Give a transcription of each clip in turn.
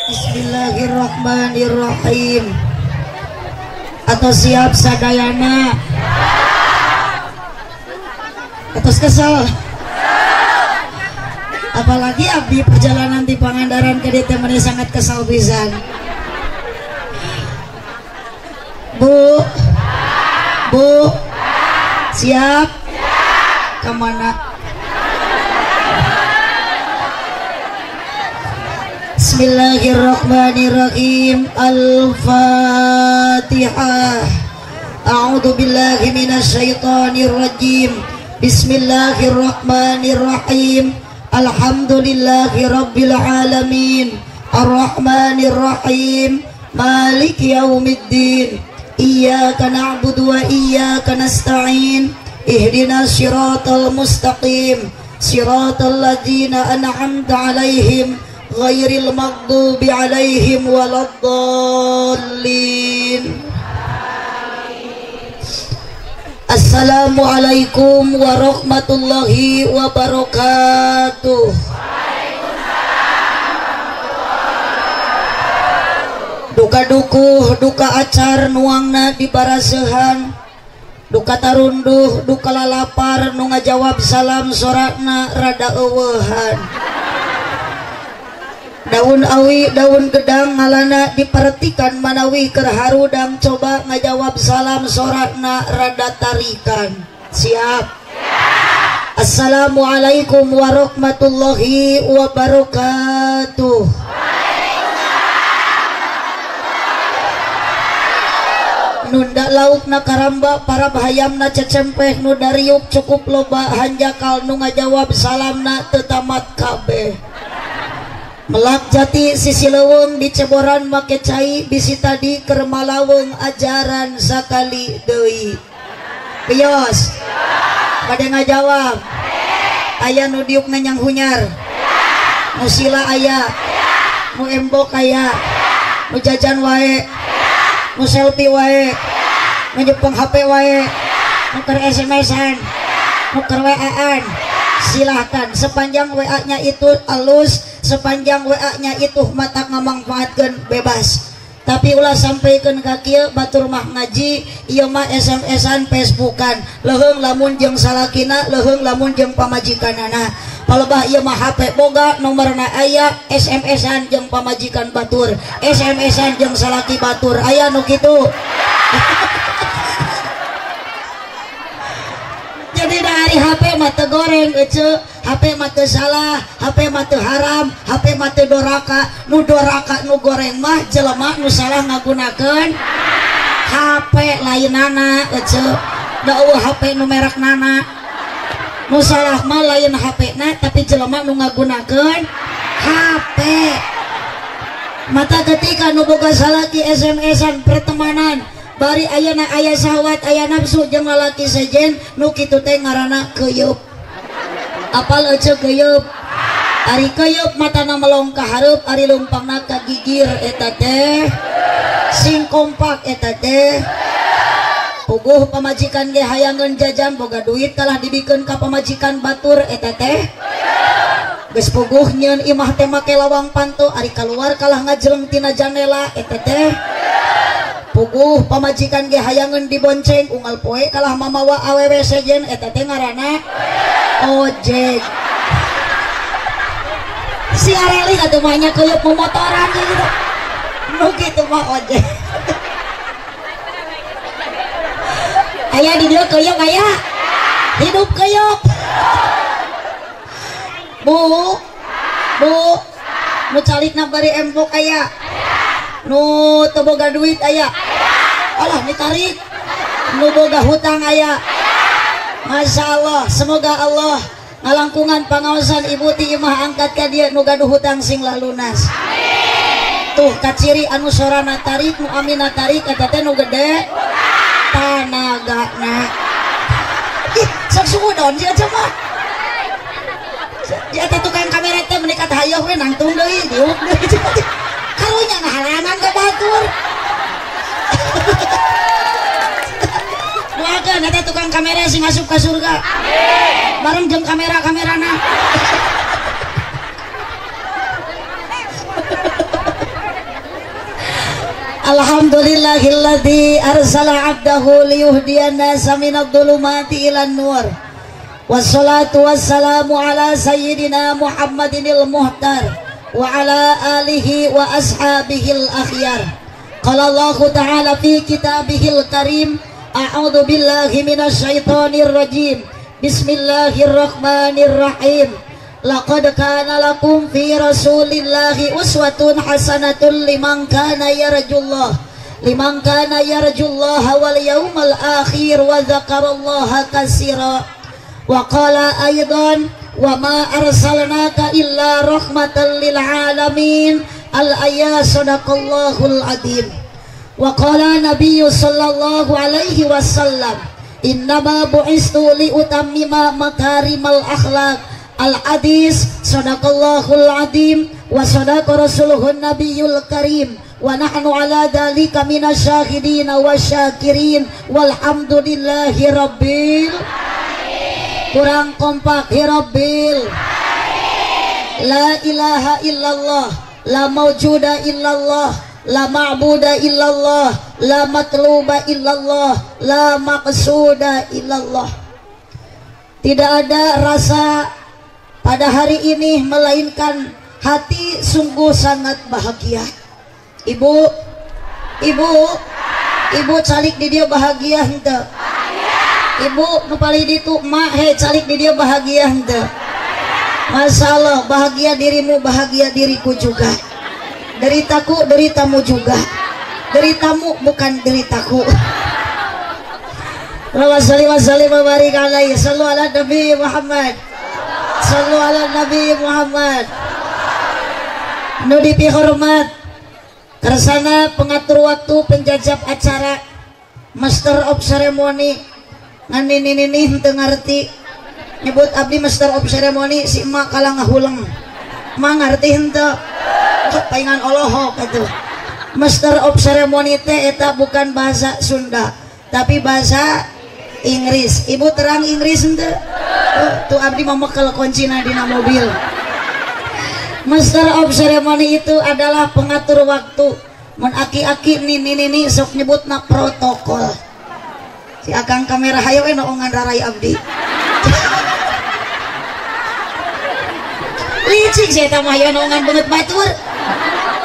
Bismillahirrahmanirrahim. Atau siap sadayana? Atos kesel? Apalagi abdi perjalanan di Pangandaran ke dieu meni sangat kesel pisan. Bu, Bu, siap? Kemana? Bismillahirrahmanirrahim. Al-Fatihah. A'udzu billahi minasyaitonir rajim. Bismillahirrahmanirrahim. Alhamdulillahi rabbil alamin. Arrahmanir rahim. Maliki yaumiddin. Iyyaka na'budu wa iyyaka nasta'in. Ihdinas siratal mustaqim. Siratal ladzina an'amta 'alaihim ghairil maghdubi 'alaihim waladdallin. Assalamualaikum warahmatullahi wabarakatuh. Duka dukuh, duka acar nuangna di barasehan, duka tarunduh, duka lalapar nu ngajawab salam sorakna rada eueuhan. Daun awi, daun gedang ngalana diperhatikan manawi keur harudang coba ngajawab salam sorakna rada tarikan. Siap? Assalamualaikum warahmatullahi wabarakatuh. Nunda lauk na karamba para bahayamna cecempeh nu dariuk cukup loba hanjakal nu ngajawab salamna teu tamat kabeh. Melak jati sisi leuweung diceboran make cai bisi tadi keur malaweng ajaran sakali deui. Pios bade ngajawab. Aya nu diuk nanyang hunyar, nu sila aya, nu embok aya, nu jajan wae, nu selfie wae, nu jepeng HP wae, nu keur SMS-an, nu keur WA-an. Silahkan, sepanjang WA-nya itu alus, sepanjang WA-nya itu mata ngamangfaatkeun bebas. Tapi ulah sampaikeun ka kieu batur mah ngaji, ieu mah SMS-an, Facebookan, leuheung lamun jeung salakina, leuheung lamun jeung pamajikanana. Palebah ieu mah HP boga, nomorna aya, SMS-an jeung pamajikan batur, SMS-an jeung salaki batur, aya nu kitu. Jadi dari HP mah teu goreng ece, HP mah teu salah, HP mah teu haram, HP mah teu doraka. Nu doraka nu goreng mah jelema nu salah ngagunakeun HP lainana ece. Da eueuh HP nu merek nana. Nu salah mah lain HP na tapi jelema nu ngagunakeun HP. Mata ketika nu boga salaki SMS-an pertemanan bari ayana aya syahwat aya nafsu jeung lalaki sejen nu kitu teh ngaranna keuyeup. Apal ece keuyeup? Ari keuyeup matana melong ka hareup, ari leumpangna ka gigir eta teh. Sing kompak eta teh. Puguh pamajikan ge hayangeun jajan boga duit kalah dibikeun ka pamajikan batur eta teh. Geus puguh nyeun imah teh make lawang panto ari kaluar kalah ngajeleng tina janela eta teh. Puguh pamajikan ge hayangeun dibonceng unggal poe kalah mamawa awewe sejen eta teh ngaranna ojek. Si Areli atuh mah nya keuyeup momotoran gitu. Nu kitu mah ojek. Aya di dieu keuyeup aya. Hidup keuyeup. Bu, Bu, nu calikna bari embok aya. Nu teu boga duit aya. Alah ditarik. Nu boga hutang aya. Masya Allah, semoga Allah ngalangkungan pangaosan ibu ti imah angkat ka dieu nu gaduh hutang sing lalunas. Tuh kaciri anu sorana tarik, nu amina tarik eta teh nu gede tanagana. Ih, sok suudon sia mah. Di eta tukang kamera teh menikat hayoh we nangtung deui, diuk deui. Karunya ngahalangan ka batur. Doakeun eta tukang kamera sing asup ka surga. Amin. Bareng jeung kamera-kamerana. Alhamdulillahilladzi arsala 'abdahu liyuhdiyan nasa minadh dhulumati ilan nur. Wassalatu wassalamu ala sayyidina Muhammadinil muhtar wa ala alihi wa ashabihil akhyar. Qala Allahu ta'ala fi kitabihil karim, a'udzu billahi minasyaitonir rajim. Bismillahirrahmanirrahim. Laqad kana lakum fi rasulillahi uswatun hasanatun liman kana yarjullah wal yawmal akhir wa dzakarallaha katsira. Wa qala aidan wa ma arsalnaka illa rahmatan lil alamin. Al ayat sadaqallahul azim. Wa qala nabiyyu sallallahu alaihi wasallam innama bu'istu li utammima makarimal akhlaq. Al hadis sadaqallahul azim wa sadaqa rasuluhun nabiyul karim wa nahnu ala dzalika minasyahidin wasyakirin walhamdulillahi rabbil alamin. Kurang kompak rabbil alamin. La ilaha illallah, la maujuda illallah, la ma'buda illallah, la matluba illallah, la maqsuda illallah. Tidak ada rasa pada hari ini melainkan hati sungguh sangat bahagia. Ibu, ibu, ibu calik di dia bahagia henteu. Ibu nu palih ditu mak he calik di dia bahagia henteu. Masyaallah, bahagia dirimu, bahagia diriku juga. Deritaku, deritamu juga. Deritamu bukan deritaku. Allahumma shalli wa sallim wa barik alaihi. Sallu ala Nabi Muhammad. Sallu ala Nabi Muhammad. Nu dipihormat kersana pengatur waktu, penjajab acara, master of ceremony. Ngan nini henteu ngarti nyebut abdi master of ceremony si emak kalah ngahuleng. Emak ngarti henteu? Paingan olohok atuh. Master of ceremony teh eta bukan bahasa Sunda tapi bahasa Inggris. Ibu terang Inggris henteu? Tuh abdi memekel kuncina dina mobil. Master of ceremony itu adalah pengatur waktu. Mun aki-aki nini-nini sok nyebutna protokol. Si akang kamera hayo we noongan rarai abdi. Licik saya eta mah hayo noongan beungeut batur.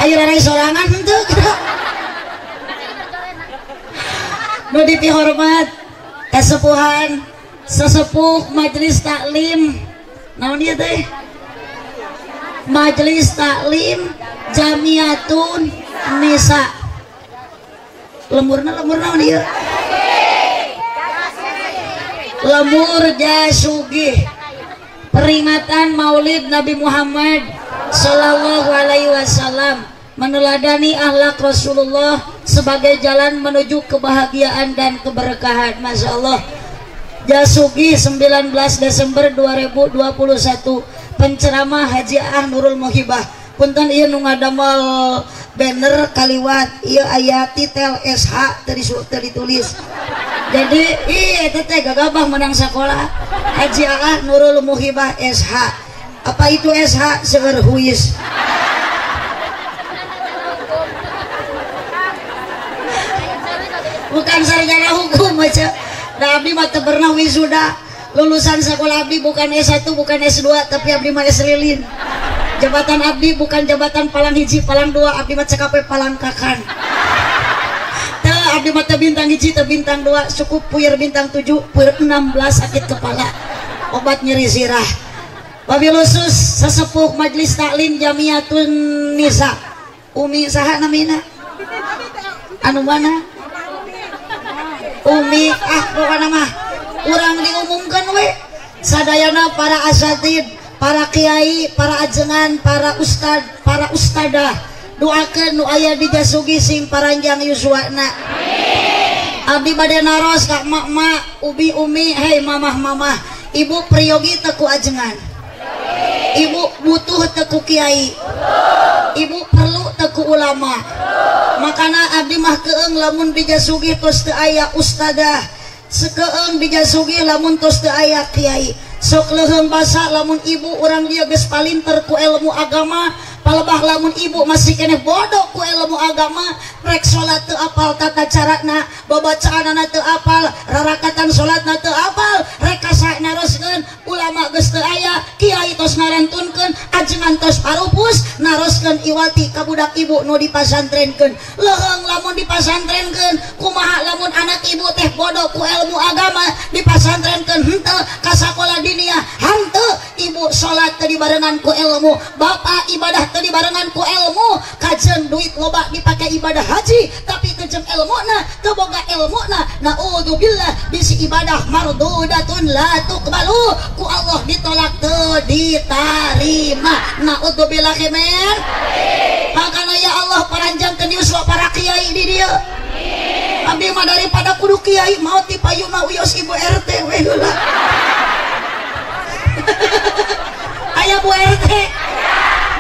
Ayo rarai sorangan henteu. Nu dipihormat kasepuhan sesepuh majelis taklim, naon ieu teh? Majelis Taklim Jamiatun Nisa. Lemurna lemur naon ieu? Lemur Jasugih. Peringatan Maulid Nabi Muhammad sallallahu alaihi wasallam, meneladani akhlak Rasulullah sebagai jalan menuju kebahagiaan dan keberkahan. Masya Allah. Jasugih 19 Desember 2021, penceramah Haji Ah Nurul Muhibah. Punten ieu nu ngadamel banner kaliwat ieu aya titel SH teu ditulis. Jadi ieu eta teh gagabah menang sakola. Haji Ah Nurul Muhibah SH. Apa itu SH? Seueur huis. Bukan sarjana hukum aja. Nah, abdi mah teu pernah wisuda. Lulusan sekolah abdi bukan S1, bukan S2, tapi abdi mah S lilin. Jabatan abdi bukan jabatan palang hiji, palang dua, abdi mah cekape palang kakan. Teu abdi mah teu bintang hiji, teu bintang dua, cukup puyer bintang 7, puyer 16 sakit kepala. Obat nyeri sirah. Wabil khusus sesepuh Majelis Taklim Jamiatun Nisa. Umi saha namina? Anu mana? Umi ah pokokna mah urang diumumkan we sadayana para asatid, para kiai, para ajengan, para ustad, para ustadah, doakeun nu aya di Jasugih sing paranjang yuswana. Abdi bade naros ka emak-emak, ubi umi, hei mamah-mamah, ibu priyogi teu ku ajengan, ibu butuh teu ku kiai, ibu perlu teu ku ulama. Makana abdi mah keeng lamun di Jasugih tos teu aya ustadah, sekeeng di Jasugih lamun tos teu aya kiai. Sok leuheung basa lamun ibu urang dieu geus palinter ku ilmu agama, Palebah lamun ibu masih keneh bodoh ku ilmu agama, rek salat teu apal tata carana, babacaanana teu apal, rarakatan salatna teu apal, rek kasa naroskeun ulama geus teu aya, kiai tos ngarantunkeun, ajengan tos parupus naroskeun iwati ka budak ibu nu dipasantrenkeun. Leuheung lamun dipasantrenkeun, kumaha lamun anak ibu teh bodoh ku ilmu agama dipasantrenkeun henteu ka sakola diniyah, henteu ibu salat teu dibarengan ku ilmu, bapak ibadah teu dibarengan ku ilmu, kajen duit loba dipake ibadah haji tapi teu jeung ilmuna, teu boga ilmuna, naudzubillah bisi ibadah mardudatun la tuqbalu, ku Allah ditolak teu ditarima, naudzubillah min. Makana ya Allah paranjangkeun yuswa para kiai di dieu. Abdi mah daripada kudu kiai maot di payuna uyos ibu RT we heula. Aya Bu RT,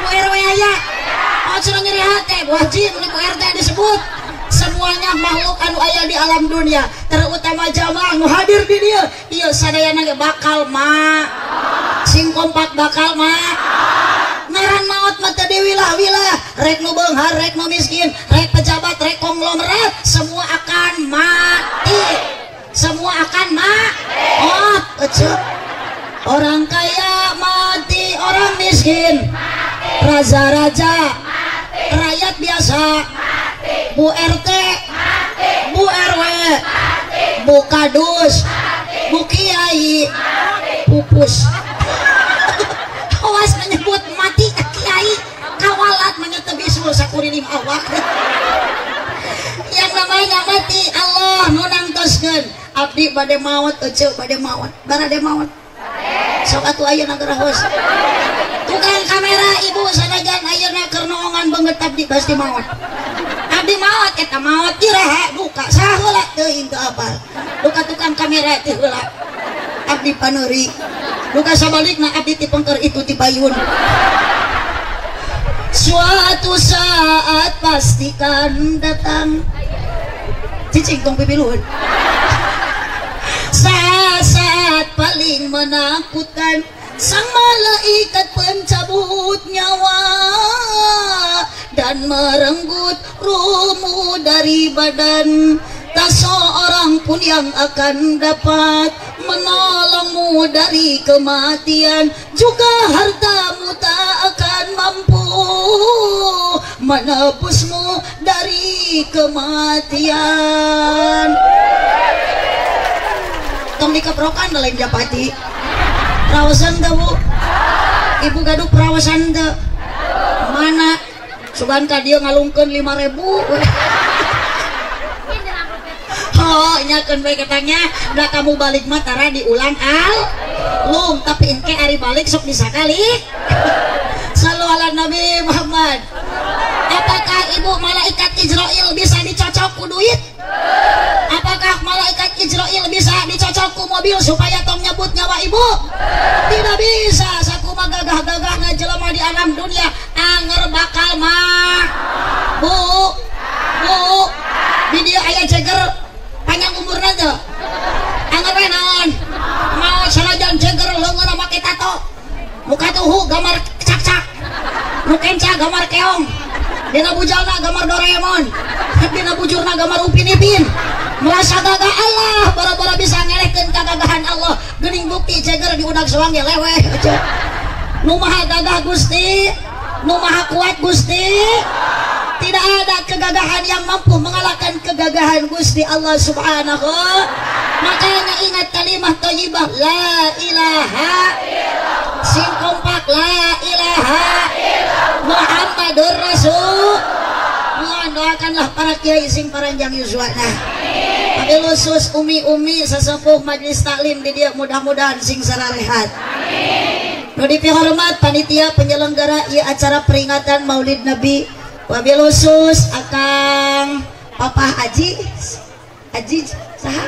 Bu RW aya. Oh cenah nyeri hate, Bu Haji, Bu RT disebut. Semuanya makhluk anu aya di alam dunia, terutama jamaah nu hadir di dieu, ieu sadayana ge bakal ma. Sing kompak bakal ma. Ngaran maot mah teu diwilah-wilah, rek nu beunghar, rek nu miskin, rek pejabat, rek konglomerat, semua akan mati. Semua akan maot. Eceu. Orang kaya mati, orang miskin mati, raja-raja mati, rakyat biasa mati, Bu RT mati, Bu RW mati, Bu Kadus mati, Bu Kiai mati, pupus. Awas menyebut mati ke kiai, kawalat menyetep bisul sakuriling awak. Yang namanya mati Allah nu nangtoskeun. Abdi bade maot, eceu bade maot, barade maot. Sok atuh ayeuna gerahos. Tukang kamera ibu sanajan ayeuna keur noongan beungeut abdi pasti maot. Abdi maot eta maot iraha duka saheula teuing teu apal. Duka tukang kamera teh heula. Abdi paneuri. Duka sabalikna abdi ti pengker itu ti payun. Suatu saat pastikan datang. Cicing tong pipiluhun. Saat paling menakutkan, sang malaikat pencabut nyawa dan merenggut ruhmu dari badan. Tak seorang pun yang akan dapat menolongmu dari kematian, juga hartamu tak akan mampu menebusmu dari kematian. Tong dikeprokan lain japati. Rawasan teu Bu? Ibu gaduh perawasan teu? Mana? Sugan ka dieu ngalungkeun 5.000. Oh, nyakeun bae katanya, da kamu balik mah tara diulang al lung, tapi engke ari balik sok disakali. Sallu ala Nabi Muhammad. Apakah ibu malaikat Ijrail bisa dicocok ku duit? Apakah malaikat Ijrail bisa dicocok ku mobil supaya tong nyebut nyawa ibu? Tidak bisa. Sakumaha gagah-gagahna jelema di alam dunia anger bakal mah. Bu, bu, di dieu aya ceger panjang umurna teu? Anger we naon? Maot sanajan ceger leungeunna make tato. Muka tuhu gambar cak-cak. Nu kenca gambar keong. Dina bujalna gambar Doraemon. Dina bujurna gambar Upin Ipin. Merasa gagah Allah, bara-bara bisa ngelehkeun kagagahan Allah. Geuning bukti ceger di udag soang ge leweh. Nu maha gagah Gusti, nu maha kuat Gusti. Tidak ada kegagahan yang mampu mengalahkan kegagahan Gusti Allah Subhanahu. Makanya ingat kalimat thayyibah la ilaha illallah. Sing kompak la ilaha illallah Muhammadur Rasul. Mohon doakanlah para kiai sing paranjang yuswana. Tapi khusus umi-umi sesepuh majelis taklim di dia mudah-mudahan sing sararehat. Nu dipihormat panitia penyelenggara ieu acara peringatan Maulid Nabi, wabil khusus akang Papa Aji Aji saha?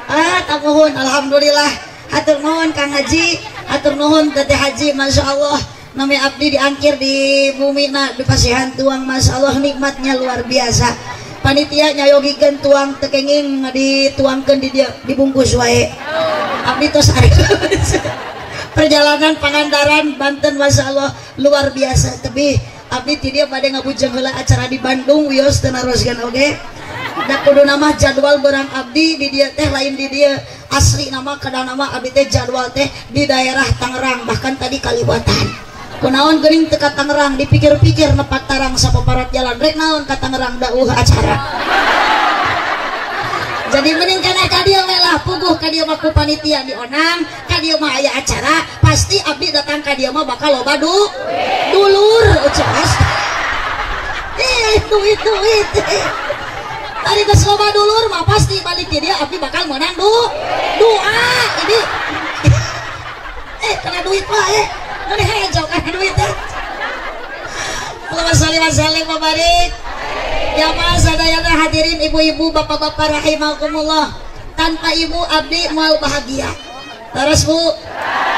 Ah, tamuhun alhamdulillah. Hatur nuhun Kang Haji, hatur nuhun Teteh Haji, Masya Allah. Nami abdi diangkir di bumi na di pasihan tuang, Masya Allah nikmatnya luar biasa. Panitia nyayogikeun tuang teu kenging dituangkeun di dia dibungkus wae. Abdi tos ari. Perjalanan Pangandaran Banten Masya Allah luar biasa tebih. Abdi ti dieu bade ngabujeng heula acara di Bandung wios teu naroskeun oge. Da kudu nama jadwal berang abdi di dieu teh lain di dieu. Asli nama kada nama abdi teh jadwal teh di daerah Tangerang bahkan tadi Kaliwatan. Kunaon geuning teu ka Tangerang dipikir-pikir nepak tarang sapaparat jalan rek naon ka Tangerang dauh acara. Jadi mending kana ka dieu we lah puguh ka dieu mah ku panitia dionang, ka dieu mah aya acara, pasti abdi datang ka dieu mah bakal loba dulur ucas. Duit duit. Ari geus loba dulur mah pasti balik di dieu abdi bakal meunang doa ini. Kena duit wae. Meni hejo kana duit teh. Allahumma sholli wa sallim wa barik. Jamaah sadayana hadirin ibu-ibu bapak-bapak rahimakumullah. Tanpa ibu abdi moal bahagia. Terus bu,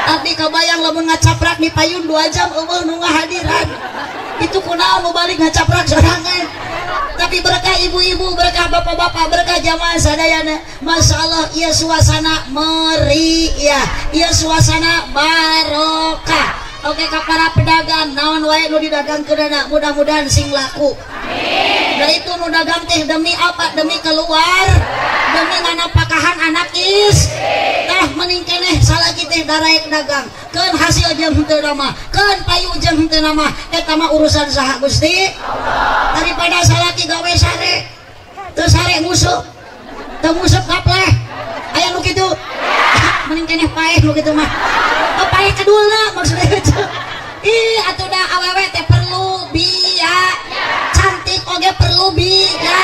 abdi kabayang lamun ngacaprak di payun 2 jam eueuh nu ngahadiran. Itu kunaon nu balik ngacaprak sorangan. Tapi berkah ibu-ibu, berkah bapak-bapak, berkah jamaah sadayana. Masya Allah, ieu suasana meriah, ieu suasana barokah. Oke ka para pedagang, naon wae nu didagangkeunana, mudah-mudahan sing laku. Amin. Da itu nu dagang teh demi apa? Demi keluar, demi nganapakahan anak is. Tah mending keneh salaki teh daraek dagang. Keun hasil jeung henteu mah, keun payu jeung henteu mah, eta mah urusan saha Gusti? Allah. Daripada salaki gawe sare, teu sare musuh, teu musuh kapleh. Aya nu kitu? Mending keneh paeh nu kitu mah. Oh, paeh kedulna maksudnya itu. Ih atuh da awewe teh perlu biaya. Cantik oge perlu biaya.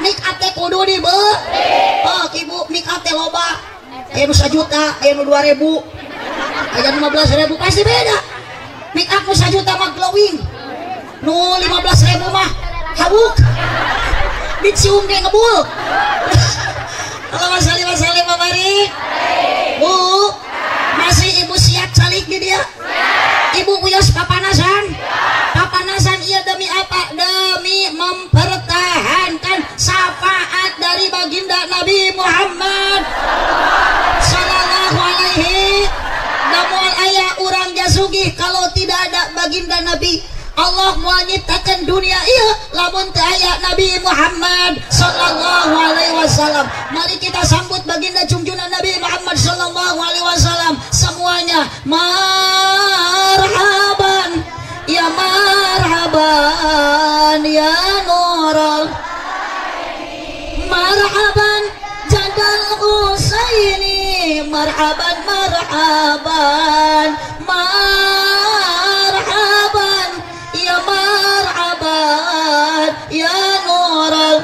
Make up teh kudu dibeli. Oh, ibu make up teh loba. Aya nu 1 juta, aya nu 2.000. Aya nu 15.000 pasti beda. Make up nu 1 juta mah glowing. Nu 15.000 mah habuk. Dicium ge ngebul. Allahumma sholli wa sallim wa barik. Bu, masih ibu siap calik di dia? Ibu uyos papanasan? Papanasan iya demi apa? Demi mempertahankan syafaat dari baginda Nabi Muhammad sallallahu alaihi. Da moal aya urang jasugih kalau tidak ada baginda Nabi. Allah moal nyiptakeun dunia ieu lamun teu aya Nabi Muhammad sallallahu alaihi wasallam. Mari kita sambut baginda junjungan Nabi Muhammad sallallahu alaihi wasallam semuanya. Marhaban ya marhaban ya nurul marhaban jadal Husaini marhaban marhaban marhaban ya marhaban ya nurul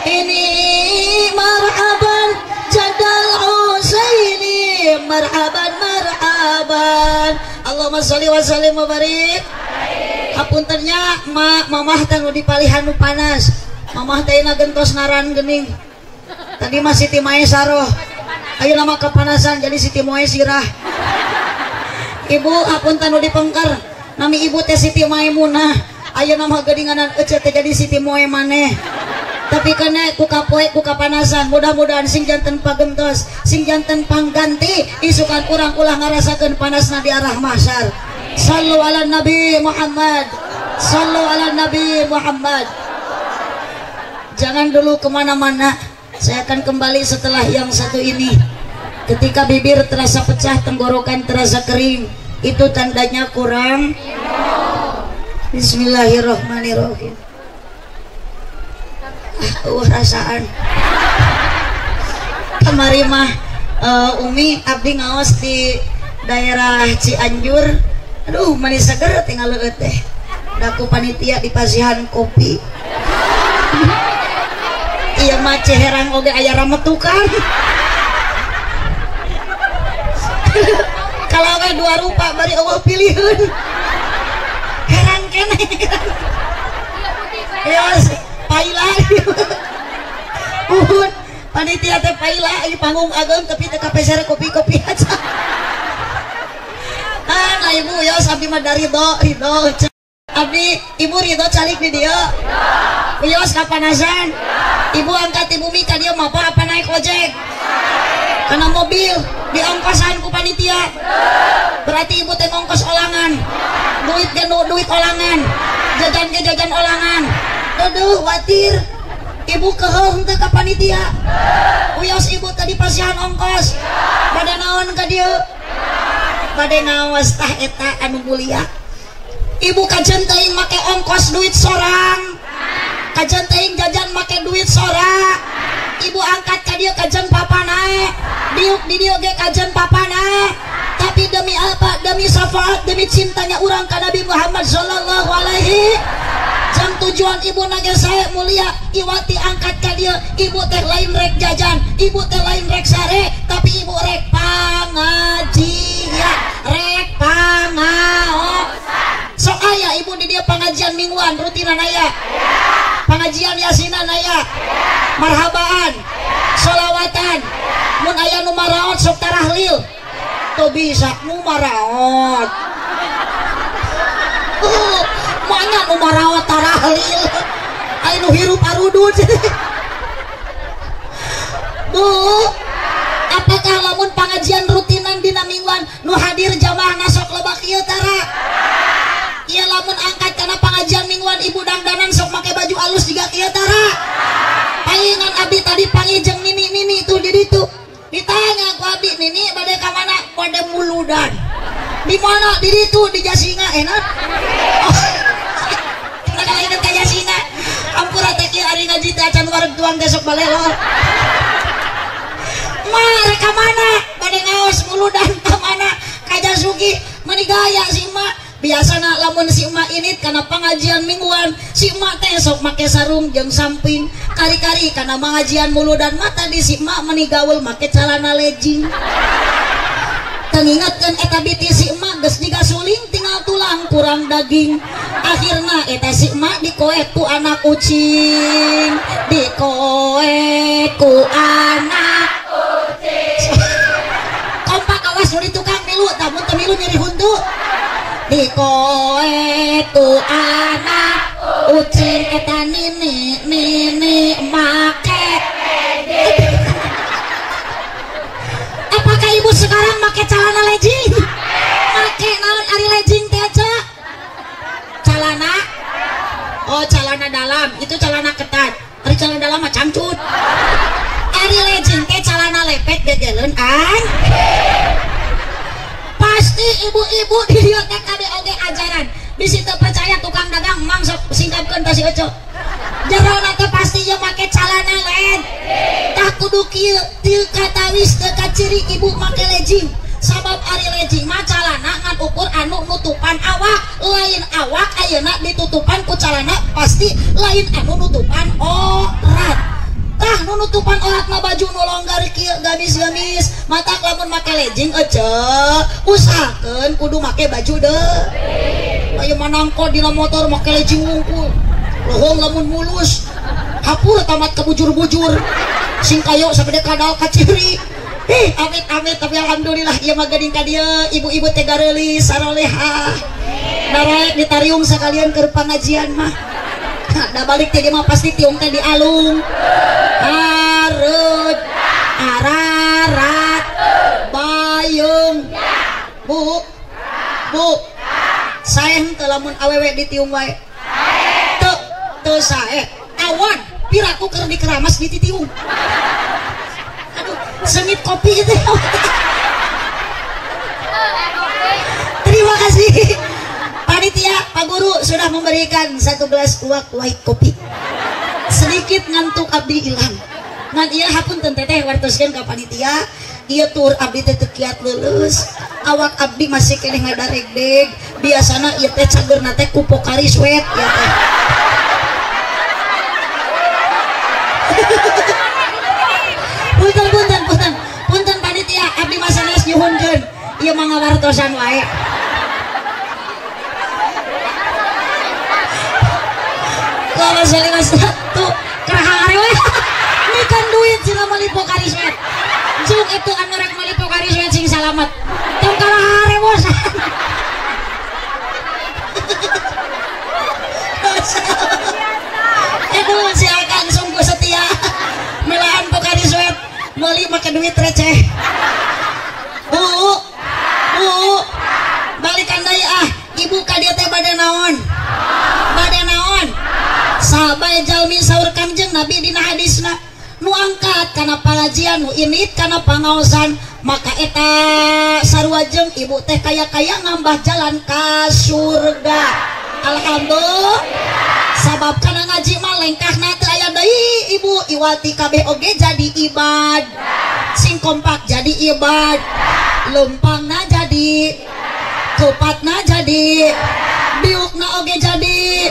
ini marhaban jadal Husaini marhaban marhaban. Allahumma sholli wa sallim wa barik. Hapuntennya mamah teh nu dipalihan nu panas. Mamah teh gentos naran geuning. Tadi mah Siti Mae saroh. Ayeuna mah kepanasan jadi Siti Moe sirah. Ibu hapunten nu dipengker. Nami ibu teh Siti Maimunah. Ayeuna mah geuninganan ece teh jadi Siti Moe maneh. Tapi kena ku kapoe ku kapanasan, mudah-mudahan sing janten pagentos, sing janten pangganti isukan urang ulah ngarasakeun panasna di arah mahsyar. Sallu ala Nabi Muhammad. Sallu ala Nabi Muhammad. Jangan dulu kemana-mana. Saya akan kembali setelah yang satu ini. Ketika bibir terasa pecah, tenggorokan terasa kering, itu tandanya kurang. Bismillahirrahmanirrahim. Rasaan kemari mah Umi abdi ngaos di daerah Cianjur. Aduh manis seger tinggal leueut teh. Daku panitia di pasihan kopi. Iya mah Ciherang oge aya rametukan. Kalau we dua rupa bari eueuh pilihan. Herang keneh. Ya paila. Uhun panitia teh paila ieu panggung ageung tapi teu kapeser kopi-kopi aja. Ah, nah ibu ya abdi mah dari ridho. Abdi ibu ridho calik di dieu. Wios kapanasan? Ibu angkat ibu mi ka dieu mapa apa naik ojek? Kana mobil diongkosan ku panitia. Berarti ibu teh ngongkos olangan. Duit ge duit olangan. Jajan ge jajan olangan. Aduh watir. Ibu keheuh henteu ka panitia. Wios ibu tadi pasihan ongkos. Bade naon ka dieu? Bade ngaos tah eta anu mulia. Ibu kajen teuing make ongkos duit sorang. Kajen teuing jajan make duit sorang. Ibu angkat ka dieu kajen papana. Diuk di dieu ge kajen papana. Tapi demi apa? Demi syafaat, demi cintanya urang ka Nabi Muhammad sallallahu alaihi. Jang tujuan ibu nage sae mulia iwati angkat ka dieu, ibu teh lain rek jajan, ibu teh lain rek sare, tapi ibu rek pangajian, rek pangaosan. Sok aya ibu di dieu pengajian mingguan rutinan aya. Pengajian yasinan aya. Marhabaan, solawatan. Mun aya nu maraot sok tarahlil. Teu bisa nu maraot. Mana nu maraot tarahlil. Aya nu hirup arudud. Bu, apakah lamun pengajian rutinan dina mingguan nu hadir jamaah sok lebak ieu tara? Iya lamun angkat karena pengajian mingguan ibu dangdanan sok make baju alus juga kieu tara. Palingan abdi tadi panggil jeung nini-nini tuh di ditu. Ditanya ku abdi, nini bade ka mana? Bade muludan. Di mana? Di ditu di Jasinga enak. Oh. Kita inget ka Jasinga. Ampura teh kieu ari ngaji teh acan wareg tuang teh sok balelor. Ma rek ka mana? Bade ngaos muludan ka mana? Ka Jasugi. Meni gaya si emak. Biasana lamun si emak ini karena pengajian mingguan si emak teh sok make sarung jeung samping kari-kari karena pengajian muludan mah tadi si emak meni gaul make celana legging. Tengingatkeun eta biti si emak geus jiga suling tinggal tulang kurang daging. Akhirna eta si emak dikoet ku anak kucing, dikoet ku anak kucing. Kompak awas nu di tukang milu, tamun teu milu nyeri huntu. Dikoet ku anak ucing eta nini nini make. Apakah ibu sekarang make celana legging? Make naon ari legging teh aja? Celana? Oh celana dalam, itu celana ketat. Ari celana dalam mah cangcut. Ari legging teh celana lepet gegeleun an. Pasti ibu-ibu di dieu teh kabeh oge ajaran. Bisi teu percaya tukang dagang mang sok singkapkeun ka si Oco. Jerona teh pasti ieu make calana lain. Tah kudu kieu teu katawis teu kaciri ibu make legging. Sabab ari legging mah calana ngan ukur anu nutupan awak, lain awak ayeuna ditutupan ku calana pasti lain anu nutupan orat. Tah nu nutupan orat mah baju nu longgar kieu gamis-gamis, matak lamun make legging ece usahakeun kudu make baju deh. Aya manangko dina motor make legging wungkul. Lohong lamun mulus. Hapur tamat kebujur-bujur. Sing kayo sagede kadal kaciri. Ih, amit-amit tapi alhamdulillah ieu mah geuning ka dieu ibu-ibu teh gareulis sarolehah. Daraek ditariung sakalian keur pangajian mah. Da balik teh dia mah pasti tiung teh dialung. Arut, ararat, bayung. Bu, bu, sae henteu lamun awewe ditiung wae. Teu, teu sae. Awan, piraku keur dikeramas dititiung. Aduh, sengit kopi itu. Terima kasih. Panitia, Pak Guru sudah memberikan satu gelas uak white kopi. Sedikit ngantuk abdi hilang. Ngan ieu hapunten teteh wartoskeun ka panitia, ieu tur abdi teh teu kiat leuleus. Awak abdi masih keneh ngadaregdeg. Biasana ieu teh cageurna teh ku Pocari Sweat ieu teh. Punten punten punten. Punten panitia, abdi mah sanes nyuhunkeun. Ieu mah ngawartosan wae. Kalau saya tuh kerahare we. Ini kan duit sila meuli Pocari Sweat. Jung itu anu rek meuli Pocari Sweat sing salamet. Tong kalahare bos. Aduh, duit receh. Bu, bu, balikan deui ah, ibu ka dieu teh bade naon? Bade naon? Sahabat jalmi saur Kangjeng Nabi dina hadisna nu angkat kana pangajian, nu init kana pangaosan, maka eta sarua jeung ibu teh kaya-kaya ngambah jalan ka surga. Alhamdulillah. Sabab kana ngaji mah lengkahna teu aya deui ibu, iwati kabeh oge jadi ibad. Sing kompak jadi ibad, lempangna jadi, kupatna jadi, diukna oge jadi.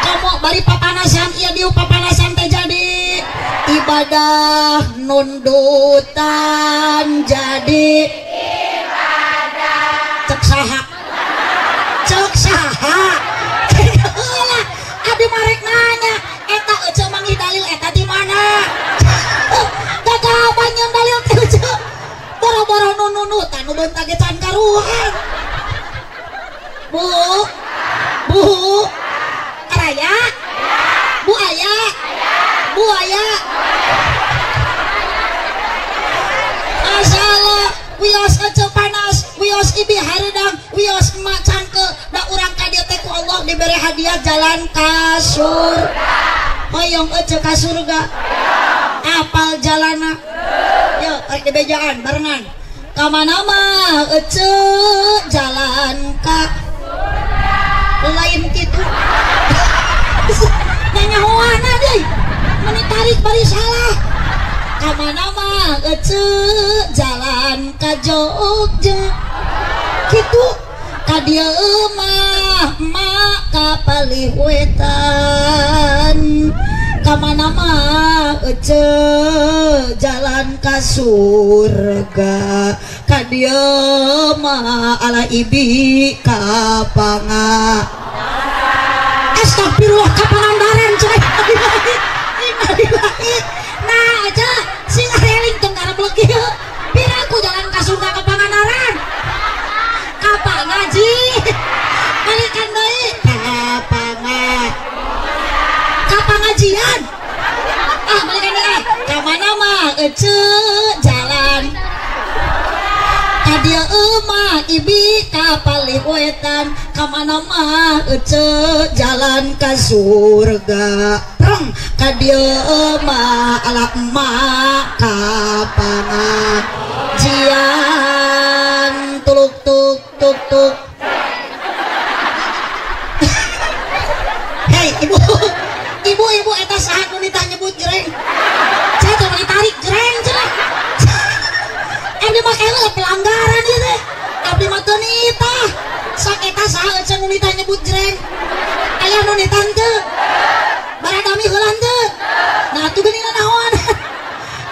Komo bari papanasan, ieu diuk papanasan teh jadi ibadah, nundutan jadi ibadah. Cek saha? Cek saha? Abdi marek nanya, eta ece manggih dalil eta di mana? Gagah nyeun dalil teh ece. Boro-boro nu nunutan nu beunta ge can karuhan. Bu, bu, araya, bu aya, bu aya. Masalah wios ece panas, wios ibi hareudang, wios emak cangke, da urang ka dieu teh ku Allah dibere hadiah jalan ka surga. Hoyong ece ka surga. Apal jalana? Yo, rek dibejaan barengan. Ka mana mah ece jalan ka surga. Lain kitu. Nyanyahoana deui. Meni tarik bari salah. Ka mana mah ece jalan ka Jogja. Kitu ka dieu mah emak ka palih wetan. Ka mana mah ece jalan ka surga. Ka dieu mah ala ibi ka panga. Astagfirullah ka Pangandaran coy. Nah aja sing reling tong gareblek ieu. Piraku jalan ka surga ka Pangandaran. Ka pangaji. Balikan deui ka panga. Ka pangajian. Ah balikan deui ah. Ka mana mah ece jalan. Ka dieu mah ibi ka palih wetan. Ka mana mah ece jalan ka surga. Preng ka dieu mah ala emak ka pangajian. Tuluk tuk tuk tuk. Hei ibu, ibu ibu eta saha nu nitah nyebut jreng? Saya teh meni tarik jreng cenah. Abdi mah keula pelanggaran ieu teh. Abdi mah teu nitah. Sok eta saha ece nu nitah nyebut jreng? Aya nu nitah teu? Baradami heula teu? Nah atuh geuning naon?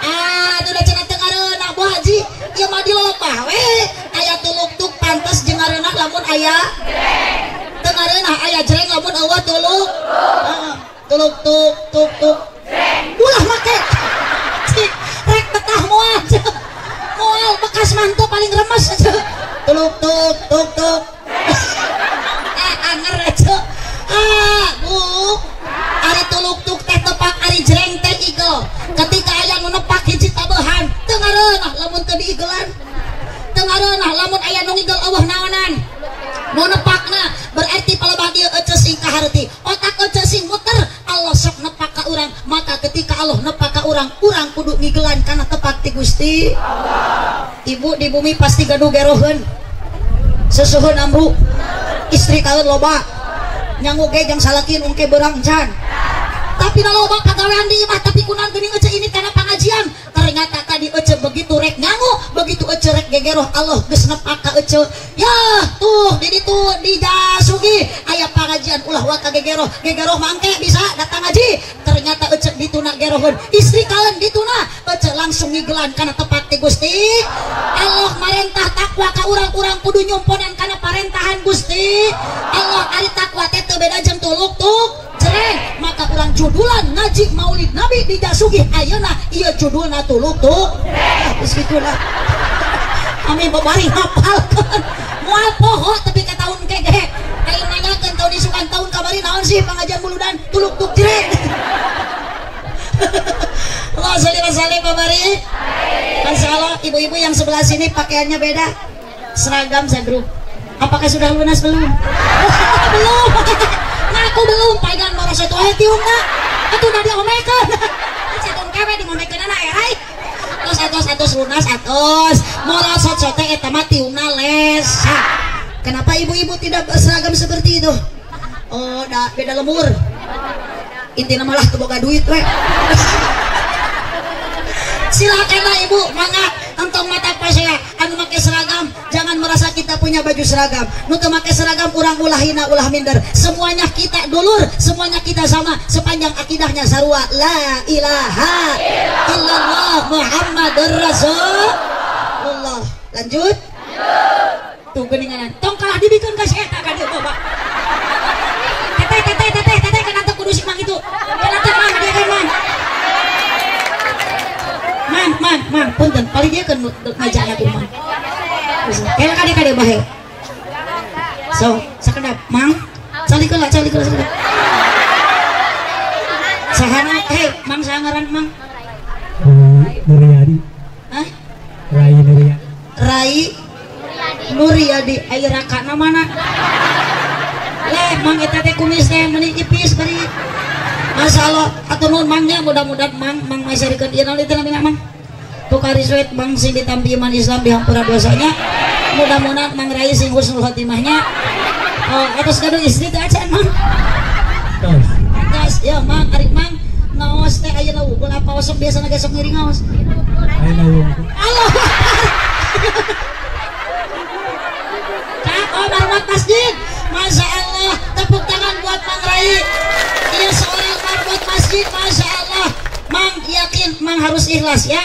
Ah atuh da cenah teu ngareunah Bu Haji, ieu mah dilelepah we. Aya tuluk tuk pantes jeung ngareunah lamun aya jreng. Teu ngareunah aya jreng lamun eueuh tuluk. Heeh. Tuluk tuk tuk tuk. Jreng. Ulah make. Cik, rek betah moal. Moal bekas mantu paling remes. Tuluk tuk tuk tuk. Eh anger aja. Ah, Bu. Ari tuluk tuk teh tepak, ari jreng teh igel. Ketika aya nu nepak hiji tabehan, teu ngareunah lamun teu diigelan. Teu ngareunah lamun aya nu ngigel eueuh naonan. Nu nepakna berarti palebah dieu ece sing kaharti. Otak ece sing muter, Allah sok nepak ka urang. Maka ketika Allah nepak ka urang, urang kudu ngigelan kana tepak ti Gusti Allah. Ibu di bumi pasti gaduh geroheun. Sesuhun amru. Istri kaeun loba. Nyangu ge jang salakin ungke beurang can. Tapi da loba pagawean di imah tapi kunaon geuning ece ini kana pangajian. Ternyata tadi ece begitu rek nyangu, begitu ece rek gegeroh, Allah geus nepak ka ece. Ya tuh di ditu di Jasugi aya pangajian ulah waka gegeroh, gegeroh mangke bisa datang ngaji. Ternyata ece dituna geroheun, istri kaleun dituna, ece langsung ngigelan kana tepat ti Gusti. Allah marentah takwa ka urang-urang kudu nyumponan kana parentahan Gusti. Allah ari takwa teh teu beda jeung tuluk tuk jreng. Maka urang judulan ngaji Maulid Nabi di Jasugi ayeuna ieu judulna tuluk tuk. Ah geus kitulah. Kami babari hafalkeun. Moal poho tapi ka taun kege. Aing nanyakeun taun isukan taun kamari naon sih pangajian muludan tuluk tuk jreng. Allah sholli wa sallim babari. Masyaallah. Ibu-ibu yang sebelah sini pakaiannya beda, seragam segrup. Apakah sudah lunas belum? Belum. Ngaku belum, paegan morosot wae tiungna. Atuh da diomekeun. Cetong kewe dimomekeun anak erai. Atos atos atos lunas atos. Morosot sote eta mah tiungna lesa. Kenapa ibu-ibu tidak seragam seperti itu? Oh, da beda lemur. Intina malah teu boga duit we. Silakanlah ibu, mangga entong mata pasea anu make seragam, jangan merasa kita punya baju seragam. Nu teu make seragam urang ulah hina ulah minder. Semuanya kita dulur, semuanya kita sama sepanjang akidahnya sarua. La ilaha illallah Muhammadur Rasulullah. Lanjut. Tuh geuningan. Tong kalah dibikeun ka si eta ka dieu bapak. Teteh teteh teteh teteh kana teu kudu si mang itu. Kana teu mang dia kan mang. Mang, mang, mang, punten, paling dia kan ngajak aku mang. Kela kade kade bahe. So, sakedap, mang, calikeula, calikeula, sakedap. Sahana, hei, mang sangaran mang. Nuryadi. Hah? Rai Nuryadi. Rai Nuryadi, ayo rakana mana? Leh, mang eta teh kumis teh meuni ipis bari. Masya Allah, atur nuhun mangnya, mudah-mudahan mang mang masyarakat ieu naon itu namina mang. Tukari suet mang sing ditampi iman Islam dihampura dosanya. Mudah-mudahan mang Rai sing husnul khotimahnya. Oh, atos gaduh istri teh acan mang. Tos. Tos, ya mang ari mang ngaos teh ayeuna wungkul apa osok biasana ge sok ngiring ngaos. Ayeuna wungkul. Allah. Kak, oh marmat masjid. Masya Allah, tepuk tangan buat Mang Rai. Ia seorang marbot masjid, Masya Allah. Mang yakin, Mang harus ikhlas ya.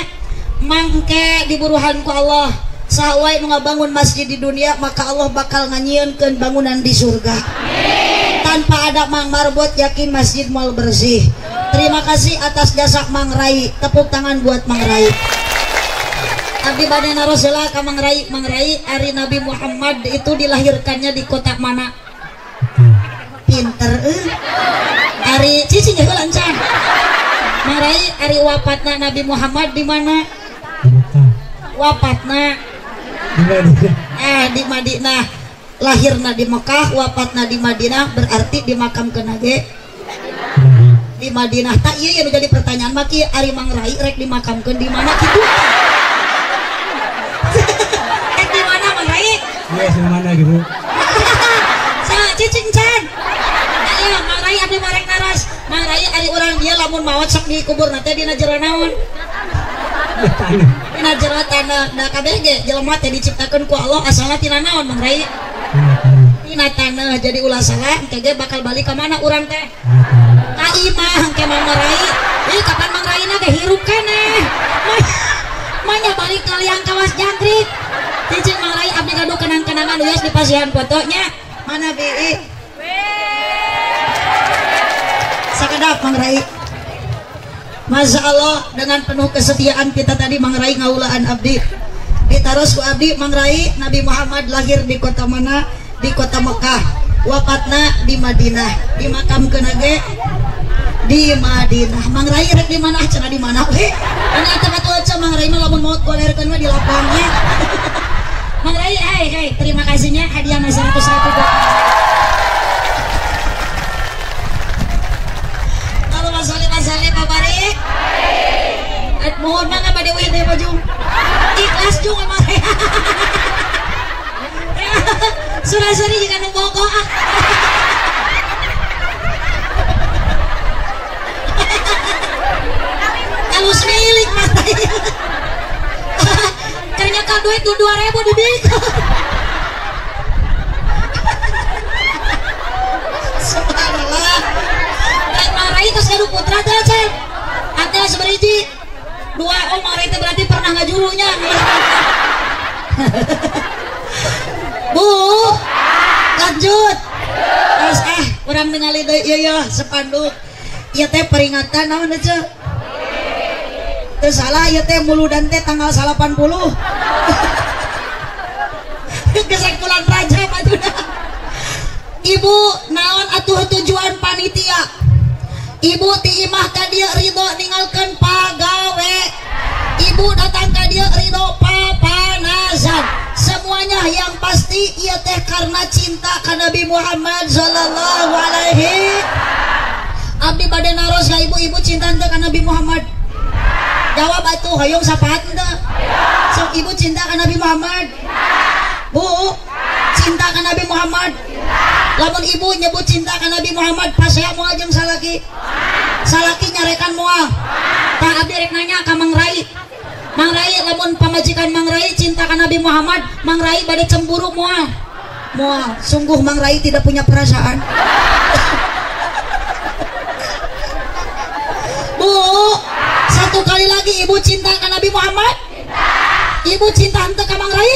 Mang ke diburuhan ku Allah. Sahwai nu ngabangun masjid di dunia, maka Allah bakal nganyieunkeun bangunan di surga. Amin. Tanpa ada Mang marbot, yakin masjid mal bersih. Terima kasih atas jasa Mang Rai. Tepuk tangan buat Mang Rai. Abdi bade naros heula ka Mang Rai. Mang Rai, ari Nabi Muhammad itu dilahirkannya di kota mana? Pinter Ari cicing heula encan. Mang Rai, ari wafatna Nabi Muhammad di mana? Wafatna di Madinah. Di Madinah. Lahirna di Mekah, wafatna di Madinah, berarti dimakamkeun ge di Madinah. Tak ieu yang jadi pertanyaan mah kieu, ari Mang Rai rek dimakamkeun di mana kitu? Rek di mana Mang Rai? Iya, di mana gitu. Sa cicing can. Ayo Mang Rai abdi marek naras. Mang Rai ari urang dieu lamun maot sok dikubur na teh dina jero naon? Dina jero tanah. Da kabeh ge jelema teh diciptakeun ku Allah asalna tina naon Mang Rai? Tina tanah. Jadi ulah salah engke ge bakal balik ka mana urang teh? Ka imah engke Mang Rai. Ih kapan Mang Rai na ge hirup keneh. Manya balik ka liang kawas jangkrik. Cicing Mang Rai abdi gaduh kenang-kenangan wios di pasihan fotonya. Mana bi? Sakedap Mang Rai. Masya Allah, dengan penuh kesetiaan kita tadi Mang Rai ngaulaan abdi. Ditaros ku abdi Mang Rai, Nabi Muhammad lahir di kota mana? Di kota Mekah. Wafatna di Madinah. Dimakamkeun ge di Madinah. Mang Rai rek di mana? Cenah di mana we? Ana teh batu aja Mang Rai mah lamun maot golerkeun mah di lapangnya. Mang Rai, hei hei, terima kasihnya hadiah 100.000 buat Allahumma sholli wa sallim wa barik. Mohon mangga bade uih deui mah jung. Ikhlas jung Mang Rai. Surasuri jeung anu bogo ah. Halus milik Mas Rai. Ternyata duit 2.000 dibikeun. Subhanallah. Rek Mang Rai terus gaduh putra teh Cep. Ate seberiji. Dua, oh Mang Rai teh berarti pernah ngajurunya. Bu, lanjut. Terus urang ningali deui ieu ya spanduk. Ieu teh peringatan naon teh Ceu? Teu salah ieu teh muludan teh tanggal 80. Gesek bulan Rajab atuh. Ibu naon atuh tujuan panitia? Ibu ti imah ka dieu ridho ninggalkeun pagawe. Ibu datang ka dieu ridho pamajikan. Kepanasan. Semuanya yang pasti ieu teh karena cinta ka Nabi Muhammad sallallahu alaihi. Abdi bade naros ka ibu-ibu cinta henteu ka Nabi Muhammad? Jawab atuh, hoyong sapaat henteu? Sok ibu cinta ka Nabi Muhammad? Bu, cinta ka Nabi Muhammad? Lamun ibu nyebut cinta ka Nabi Muhammad pasea moal jeung salaki? Salaki nyarekan moal? Tah abdi rek nanya ka Mang Rai. Mang Rai lamun pamajikan Mang Rai cinta ka Nabi Muhammad, Mang Rai bade cemburu moal? Moal. Sungguh Mang Rai tidak punya perasaan. Bu, satu kali lagi ibu cinta ka Nabi Muhammad? Ibu cinta henteu ka Mang Rai?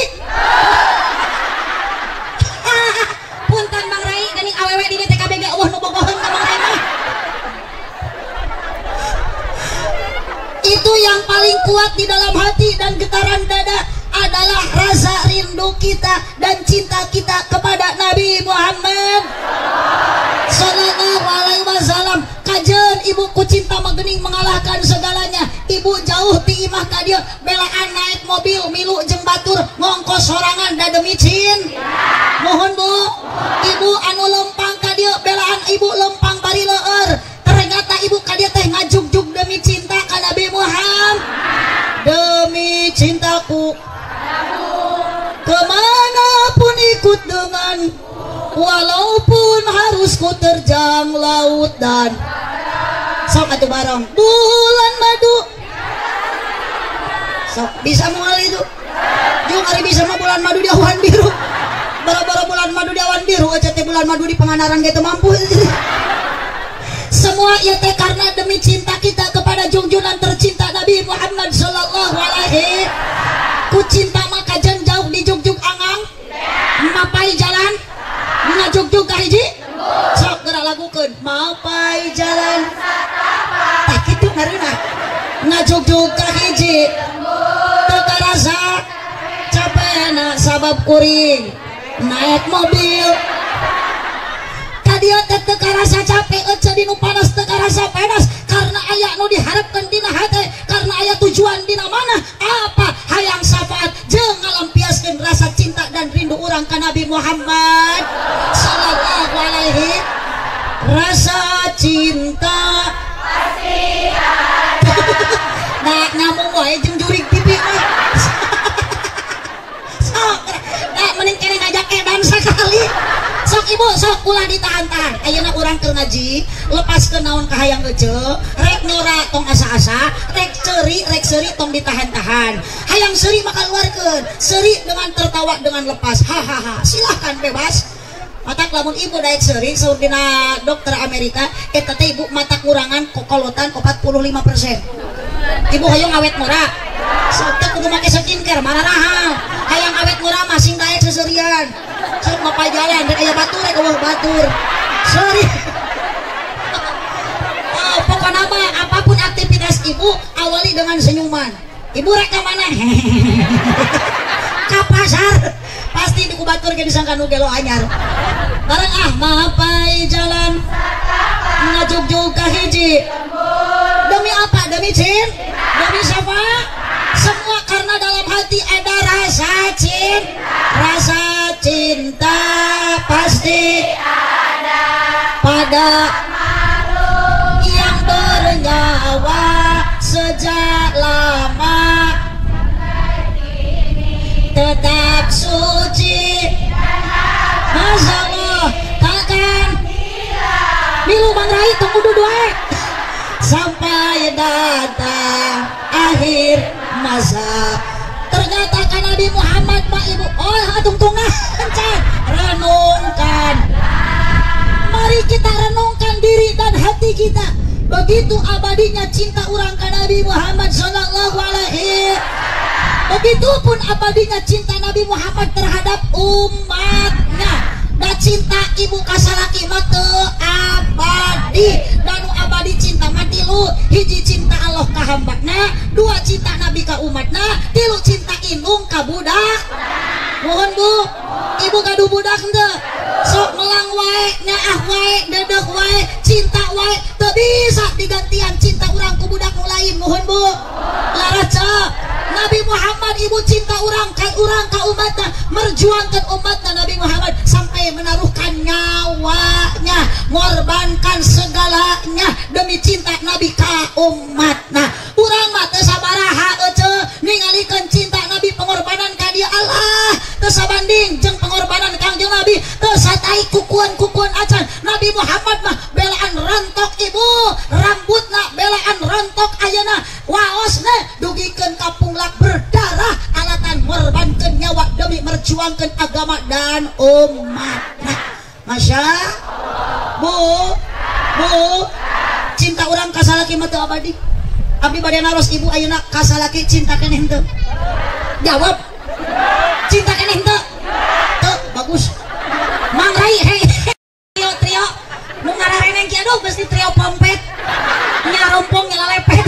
Punten Mang Rai, geuning awewe di TKB ge eueuh nu bogoheun ka Mang Rai mah. Itu yang paling kuat di dalam hati dan getaran dada adalah rasa rindu kita dan cinta kita kepada Nabi Muhammad sallallahu alaihi wasallam. Kajen ibu ku cinta magening mengalahkan segalanya. Ibu jauh ti imah ka dieu belaan naik mobil milu jeung batur ngongkos sorangan da demi cin. Mohon bu, ibu anu lempang ka dieu belaan ibu lempang bari leueur. Ternyata ibu ka dieu teh ngajugjug demi cinta ka Nabi Muhammad. Demi cintaku kemana pun ikut dengan, walaupun harus ku terjang laut dan sok atuh bareng bulan madu. Sok bisa moal itu jeung ari bisa mah bulan madu di awan biru. Bara-bara bulan madu di awan biru aja teh bulan madu di Pangandaran ge teu mampu. Semua ieu teh karena demi cinta kita kepada junjungan tercinta Nabi Muhammad sallallahu alaihi. Ku cinta maka jen jauh di jugjug angang mapai jalan ngajugjug ka hiji sok geura lagukeun mapai jalan tah kitu ngareunah ngajugjug ka hiji teu karasa capena sabab kuring naik mobil ka dieu teh teu karasa capek euceu dinu panas teu karasa panas karena aya nu diharapkeun dina hate, karena aya tujuan dina mana apa hayang syafaat jeung ngalampiaskeun rasa cinta dan rindu urang ka Nabi Muhammad sallallahu alaihi. Rasa cinta pasti ada. Nah nyambung wae jeung jurig TV mah. Sok nah mending kene ngajak edan sakali. Sok ibu sok ulah ditahan-tahan. Ayeuna urang keur ngaji lepaskeun naon kahayang ece, rek nyora tong asa-asa, rek ceuri rek seuri tong ditahan-tahan. Hayang seuri maka keluarkeun, seuri dengan tertawa dengan lepas. Hahaha, silahkan bebas. Matak lamun ibu daek seuri saur dina dokter Amerika eta teh ibu mata kurangan kokolotan 45%. Ibu hayang awet murah. Sok teh kudu make skincare mararahal. Hayang awet murah mah sing daek seserian. Sok mapai jalan rek aya batur rek eueuh batur. Sorry. Oh, pokokna mah apapun aktivitas ibu awali dengan senyuman. Ibu rek ka mana? Ka pasar. Pasti di kubatur ge disangka nu gelo anyar. Bareng ah mapai jalan ngajugjug ka hiji. Demi apa? Demi cinta? Demi siapa? Semua karena dalam hati ada rasa cinta. Rasa cinta pasti ada pada yang bernyawa sejak lama tetap suci. Masya Allah takkan milu Bang Rai tunggu dulu sampai datang akhir masa. Ternyata kan Nabi Muhammad mak ibu oh atung-tungan renungkan. Mari kita renungkan diri dan hati kita. Begitu abadinya cinta orang ke Nabi Muhammad sallallahu alaihi, begitupun abadinya cinta Nabi Muhammad terhadap umatnya. Dan cinta ibu kasalaki mah teu abadi. Danu abadi cinta mah tilu, hiji cinta Allah ka hambana, dua cinta Nabi ka umatna, tilu cinta indung ka budak. Mohon bu, ibu gaduh budak henteu? Sok melang wae, nyaah wae, dedeh wae, cinta wae, teu bisa digantian cinta urang ku budak nu lain. Mohon bu, laraca Nabi Muhammad Pengorbanan ibu cinta urang ka umatna, merjuangkan umatna Nabi Muhammad sampai menaruhkan nyawanya, ngorbankan segalanya demi cinta Nabi ka umatna. Urang mah teu sabaraha ece ningalikeun cinta Nabi pengorbanan ka dia Allah teu sabanding jeung pengorbanan Kangjeng Nabi, teu satai kukuan-kukuan acan. Nabi Muhammad mah belaan rontok ibu, rambutna belaan rontok ayeuna waosna dugikeun ka punglak berdarah alatan ngorbankeun nyawa demi merjuangkeun agama dan umatna. Masya Allah. Bu, bu, cinta urang ka salaki mah teu abadi. Abdi bade naros ibu ayeuna ka salaki cinta keneh henteu? Jawab. Cinta keneh henteu? Teu, bagus. Mang Rai, hei. Trio trio nu ngarareneng ki aduh pasti trio pompet. Nyarompong nyalalepet.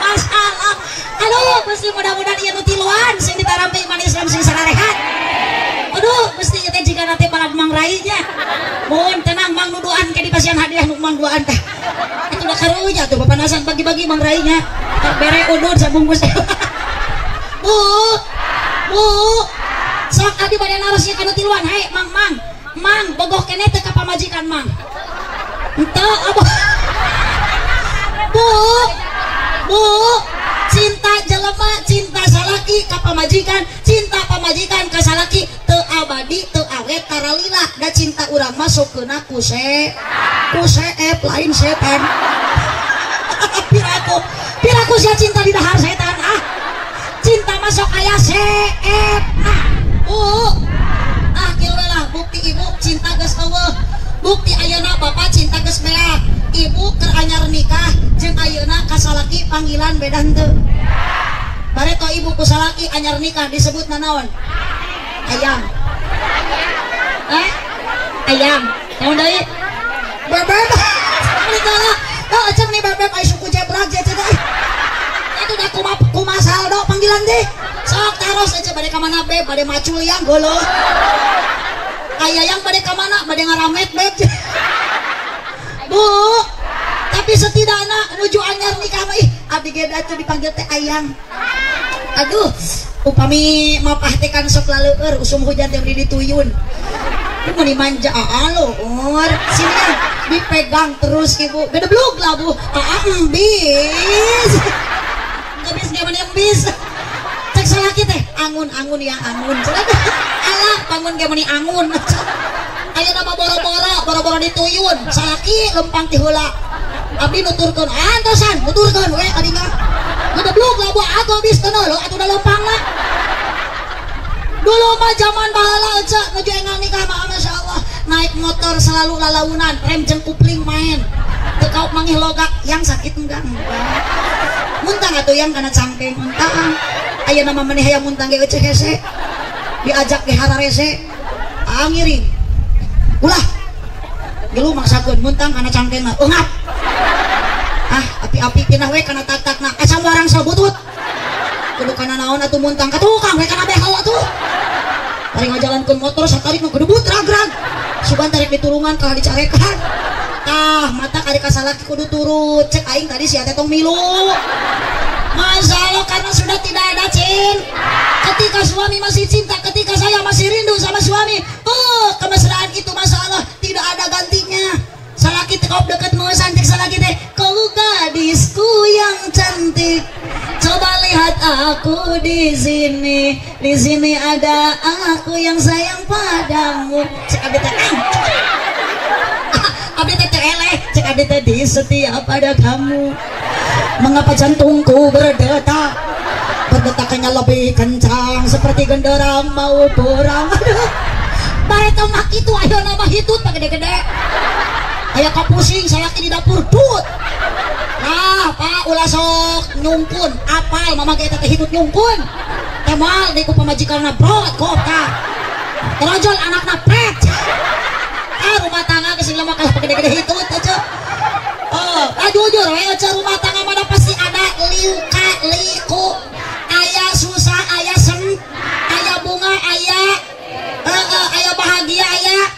Masalah. Aduh, pasti mudah-mudahan ieu nu tiluan sing ditarampi iman Islam sing sararehat. Aduh, mesti ieu teh jigana teh balad Mang Rai nya. Mun tenang Mang nuduan ke dipasihan hadiah nu Mang duaan teh. Itu udah karunya tuh papanasan bagi-bagi Mang Rai nya. Bere udud sabungkus. Bu, bu, sok abdi bade naros ieu kana tiluan, hei Mang Mang. Mang bogoh keneh teu ka pamajikan Mang. Henteu abah. Bu, bu, cinta jelema, cinta salaki ka pamajikan, cinta pamajikan ka salaki teu abadi, teu awet taralila. Da cinta urang mah sokeuna ku seep lain setan. Piraku, piraku sia cinta di dahar setan ah. Cinta masuk aya seep ah. Ah kieu we lah bukti ibu cinta geus eueuh. Bukti ayeuna bapak cinta geus beak. Ibu keur anyar nikah jeung ayeuna ka salaki panggilan beda henteu? Bareto ibu ku salaki anyar nikah disebut nanaon? Ayang. Eh? Ayang. Naon deui? Bebek. Oh, acem nih bebek ai suku jebrak je teh. Itu da kumaha saldo panggilan teh. Sok taros aja bade ka mana beb, bade macul yang goloh. Aya yang bade ka mana, bade ngaramet beb. Bu, tapi setidaknya nuju anyar nikah mah ih abdi ge atuh dipanggil teh ayang. Aduh, upami mapah teh kan sok laleueur usum hujan teh beli dituyun. Ieu mun dimanja aalur. Sini kan dipegang terus ibu. Gedeblug lah bu. Aa embis. Gebis ge mani embis. Cek salaki teh angun-angun ya angun. Alah bangun ge mani angun. Ayeuna mah boro-boro, boro-boro dituyun, salaki lempang ti heula. Abdi nuturkeun, antosan nuturkeun we adina. Ngedeblug lah buah atuh abis teu lho atuh da lempangna. Dulu mah zaman baheula ece nuju enggal nikah mah masyaallah, naik motor selalu lalaunan, rem jeung kupling main. Teu kaop mangih logak, yang sakit enggak? Enggak. Muntang atuh yang kana cangkeng, muntang. Ayeuna mah meneh hayang muntang ge ece hese. Diajak ge hararese. Angiring. Ulah gelu maksakeun muntang kana cangkengna eungap. Ah api-api pindah we kana tak-takna asa warang sabutut. Kudu kana naon atuh muntang ka tukang we kana behel atuh. Bari ngajalankeun motor satarik nu gedebut rag-rag. Sugan tarik ditulungan kalah dicarekan. Tah mata kari ka salaki kudu turut. Cek aing tadi sia teh tong milu. Masalah karena sudah tidak ada cinta. Ketika suami masih cinta, ketika saya masih rindu sama suami, oh kemesraan itu masalah tidak ada gantinya. Salaki teh kau deket mengesan cek salaki teh, kau gadisku yang cantik, coba lihat aku di sini ada aku yang sayang padamu. Cek abdi teh, abdi teh eleh, cek abdi teh di setia pada kamu. Mengapa jantungku berdetak? Berdetakannya lebih kencang seperti genderang mau perang. Aduh, bareto mah kitu ayeuna mah hitut pagede-gede. Aya kapusing salaki di dapur tut. Nah, Pak ulah sok nyungkun, apal mama ge teh hitut nyungkun. Teh moal deui ku pamajikanna brot kota. Terojol anakna pet. Ah rumah tangga geus lama kalah pagede-gede hitut aja. Oh, ah jujur we aja rumah tangga mana pasti ada liuka liku. Aya susah, aya sen, aya bunga, aya aya bahagia, aya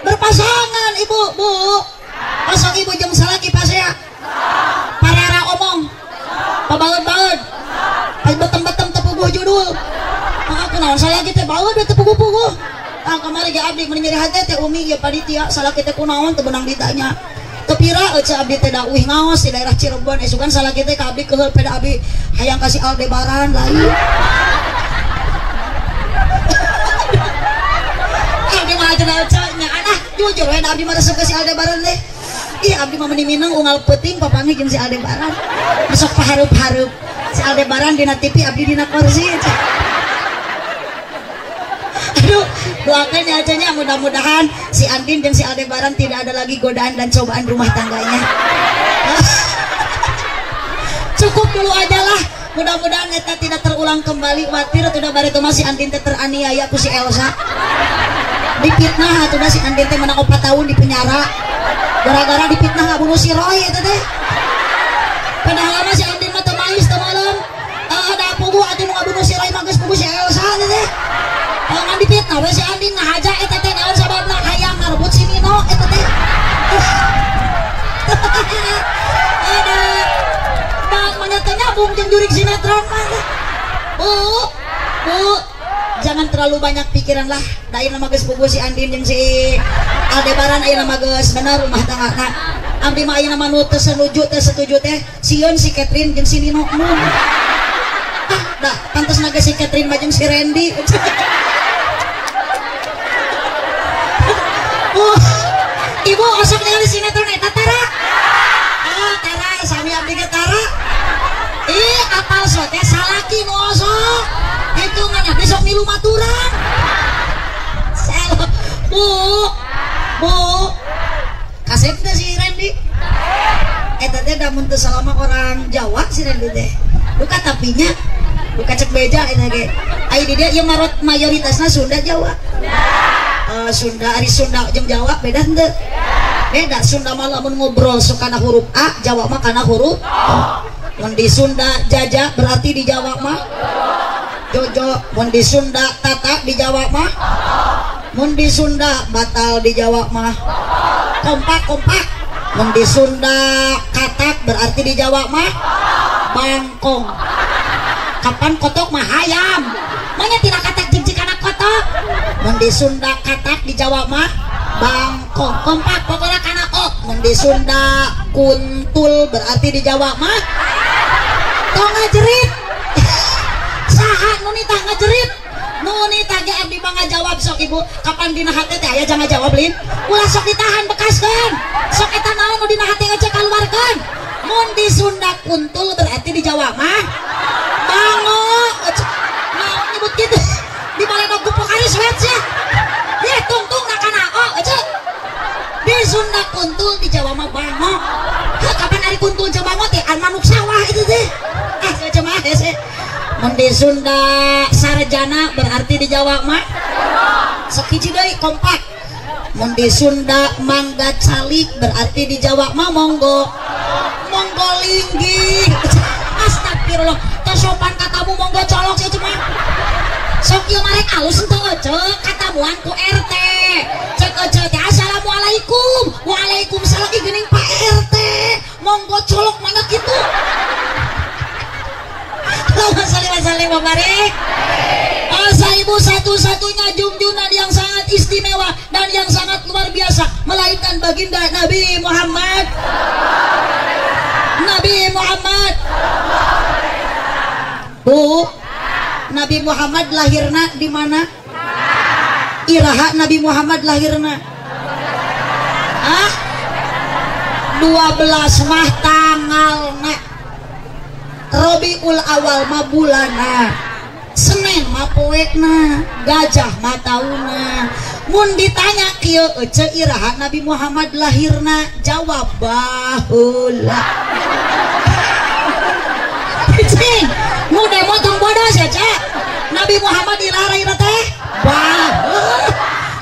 berpasangan ibu, bu. Pasang ibu jeung salaki pasea. Parara omong. Pabaeun-baeun. Pabetem-betem tepuguh judul. Kunaon salaki teh bawa teu puguh-puguh. Tah kamari ge abdi mun nyeri hate teh umi ieu panitia salaki teh kunaon teu beunang ditanya. Teu pira eueuh abdi teh da uih ngaos di daerah Cirebon esukan salaki teh ka abdi keheul peda abdi hayang ka si Aldebaran lain. Abdi mah cenah eueuh nya anah jujur we da abdi mah resep ka si Aldebaran teh. Ih abdi mah meuni mineng unggal peuting papanggih jeung si Aldebaran. Besok pahareup-hareup si Aldebaran dina TV abdi dina kursi. Aduh, doakan ya acanya mudah-mudahan si Andin dan si Aldebaran tidak ada lagi godaan dan cobaan rumah tangganya. Cukup dulu aja lah. Mudah-mudahan eta tidak terulang kembali. Watir atuh bari teh si Andin teh teraniaya ku si Elsa. Dipitnah atuh si Andin teh menang 4 tahun di penjara. Gara-gara dipitnah ngabunuh si Roy eta teh. Padahal mah si Andin mah teu malis teu malam. Ada puguh atuh nu ngabunuh si Roy mah geus puguh si Elsa eta teh. Ngan dipitnah we si Andin ngahaja eta teh naon sababna hayang ngarebut si Nino eta teh. Ada da manya teh nyambung jeung jurig sinetron mah. Bu, Bu, jangan terlalu banyak pikiran lah. Da ayeuna mah geus puguh si Andin jeung si Aldebaran ayeuna mah geus bener rumah tanggana. Abdi mah ayeuna mah nu teu setuju teh setuju teh sieun si Catherine jeung si Nino mun. Ah, dah pantes naga si Catherine mah jeung si Randy. Ibu osok ningali sinetron eta tara. Oh, tara sami abdi ge tara. Ih, apal so teh salaki nu osok. Hitungan abdi sok milu maturan. Salah. Bu. Bu. Kasep teh si Randy. Eta teh da mun teu salama orang Jawa si Randy teh. Duka tapinya, duka cek beja eta ge. Ai di dieu ieu marot mayoritasna Sunda Jawa. Sunda ari Sunda jeung Jawa beda henteu? Beda. Sunda mah lamun ngobrol sok kana huruf A, Jawa mah kana huruf O. Mun di Sunda jaja berarti di Jawa mah jojo. Mun di Sunda tata di Jawa mah. Mun di Sunda batal di Jawa mah kompak kompak. Mun di Sunda katak berarti di Jawa mah bangkong. Kapan kotok mah hayam. Manya tidak katak jeung cikana kotok. Mun di Sunda katak di Jawa mah bangkong. Kompak pokoknya kana o. Mun di Sunda kuntul berarti di Jawa mah tong ngajerit. Saha nu nitah ngajerit? Nu nitah ge abdi mah ngajawab sok ibu. Kapan dina hate teh aya jangan jawab lin. Ulah sok ditahan bekaskeun. Sok eta naon nu dina hate ngece kaluarkeun. Mun di Sunda kuntul berarti di Jawa mah bango. Naon nyebut kitu? Di baledog gupok ari sweat sia. Ye tungtung na kana o ece. Di Sunda kuntul di Jawa mah bango. Heuh kapan ari kuntul jeung bango teh an manuk sawah itu teh. Ah ece mah hese. Mun di Sunda sarjana berarti di Jawa mah sok hiji deui kompak. Mun di Sunda mangga calik berarti di Jawa mah monggo. Monggo linggih. Astagfirullah. Teu sopan katamu monggo colok sih cuma. Sok ieu marek alus henteu ece katamuan ku RT. Cek ece teh assalamualaikum. Waalaikumsalam ih geuning Pak RT. Monggo colok mana kitu. Allahumma sholli wa sallim wa barik. Asa ibu satu-satunya junjungan yang sangat istimewa dan yang sangat luar biasa melainkan baginda Nabi Muhammad. Nabi Muhammad. Bu, Nabi Muhammad lahirna di mana? Iraha Nabi Muhammad lahirna? Ah? 12 mah tanggalna. Robiul Awal mah bulana, Senin mah poekna, Gajah mah tauna. Mun ditanya kieu ece iraha Nabi Muhammad lahirna, jawab baheula. Cing, nu demo tong bodoh sia ce. Nabi Muhammad iraha iraha teh baheula.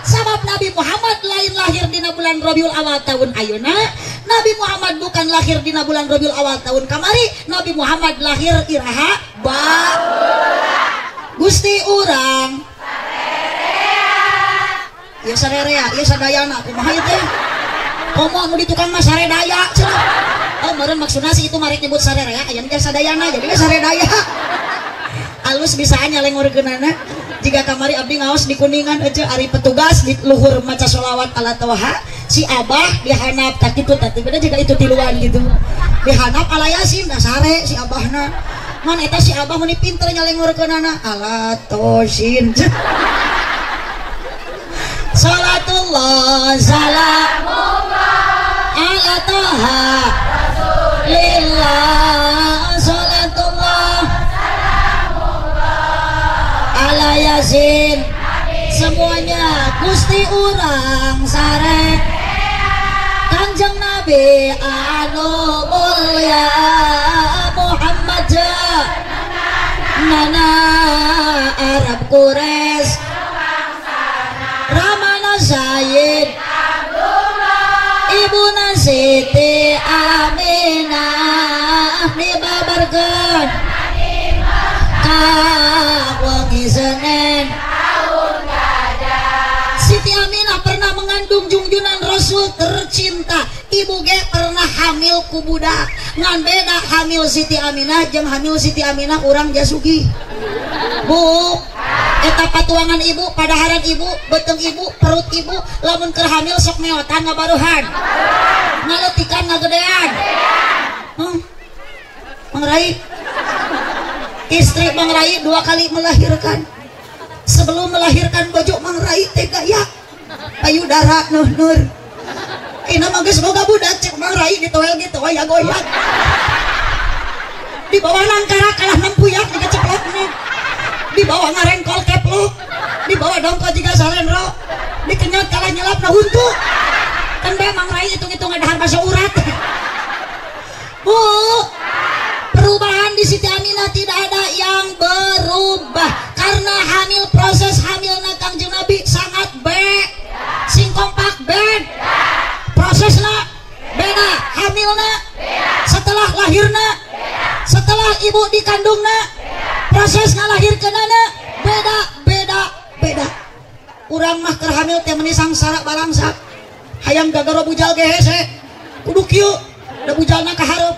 Sabab Nabi Muhammad lain lahir dina bulan Rabiul Awal tahun ayeuna. Nabi Muhammad bukan lahir dina bulan Rabiul Awal tahun kamari. Nabi Muhammad lahir iraha baheula. Gusti urang sarerea. Ya sarerea, ya sadayana kumaha ieu teh? Komo anu di tukang mah saredaya cenah. Oh meureun maksudna sih itu marek nyebut sarerea, aya nu sadayana jadi we saredaya. Alus bisaan nyalengorkeunana. Jika kamari abdi ngaos di Kuningan aja ari petugas di luhur maca sholawat ala toha si abah dihanap tak itu tadi beda jika itu tiluan gitu dihanap ala yasin dah sare si abahna man eta si abah meni pinter nyalengurkeunana ala tosin. Salatullah salamullah ala toha rasulillah salatullah salamullah ala yasin semuanya Gusti urang sare Kanjeng Nabi anu mulya Muhammad nana Arab Quraisy Ramana Sayyid Ibuna Siti Aminah dibabarkeun ka wengi Senin. Siti Aminah pernah mengandung junjunan Rasul tercinta. Ibu ge pernah hamil ku budak. Ngan beda hamil Siti Aminah jeung hamil Siti Aminah urang jasugi. Bu, eta patuangan ibu, padaharan ibu, beuteung ibu, perut ibu, lamun keur hamil sok meotan ngabaruhan. Ngaletikan ngagedean. Mang Rai. Istri Mang Rai 2 kali melahirkan. Sebelum melahirkan bojo Mang Rai teh gaya payudara nuh nur. Ina mah geus boga budak cek Mang Rai ditoel gitu goyak goyak. Di bawah nangkara kalah nempuyak dikeceplokna. Di bawah ngarengkol keplok, di bawah dongko jiga salenro, dikenyot kalah nyelapna huntu. Kan bae Mang Rai hitung-hitung dahar basa urat. Bu, perubahan di Siti Aminah tidak ada yang berubah karena hamil, proses hamilna Kangjeng Nabi sangat sing kompak ben prosesna beda, hamilna setelah lahirna, setelah ibu dikandungna, proses ngalahirkeunana beda beda beda. Urang mah keur hamil teh meuni sangsara balangsak hayang gagaro bujal ge hese kudu kieu da bujalna ka hareup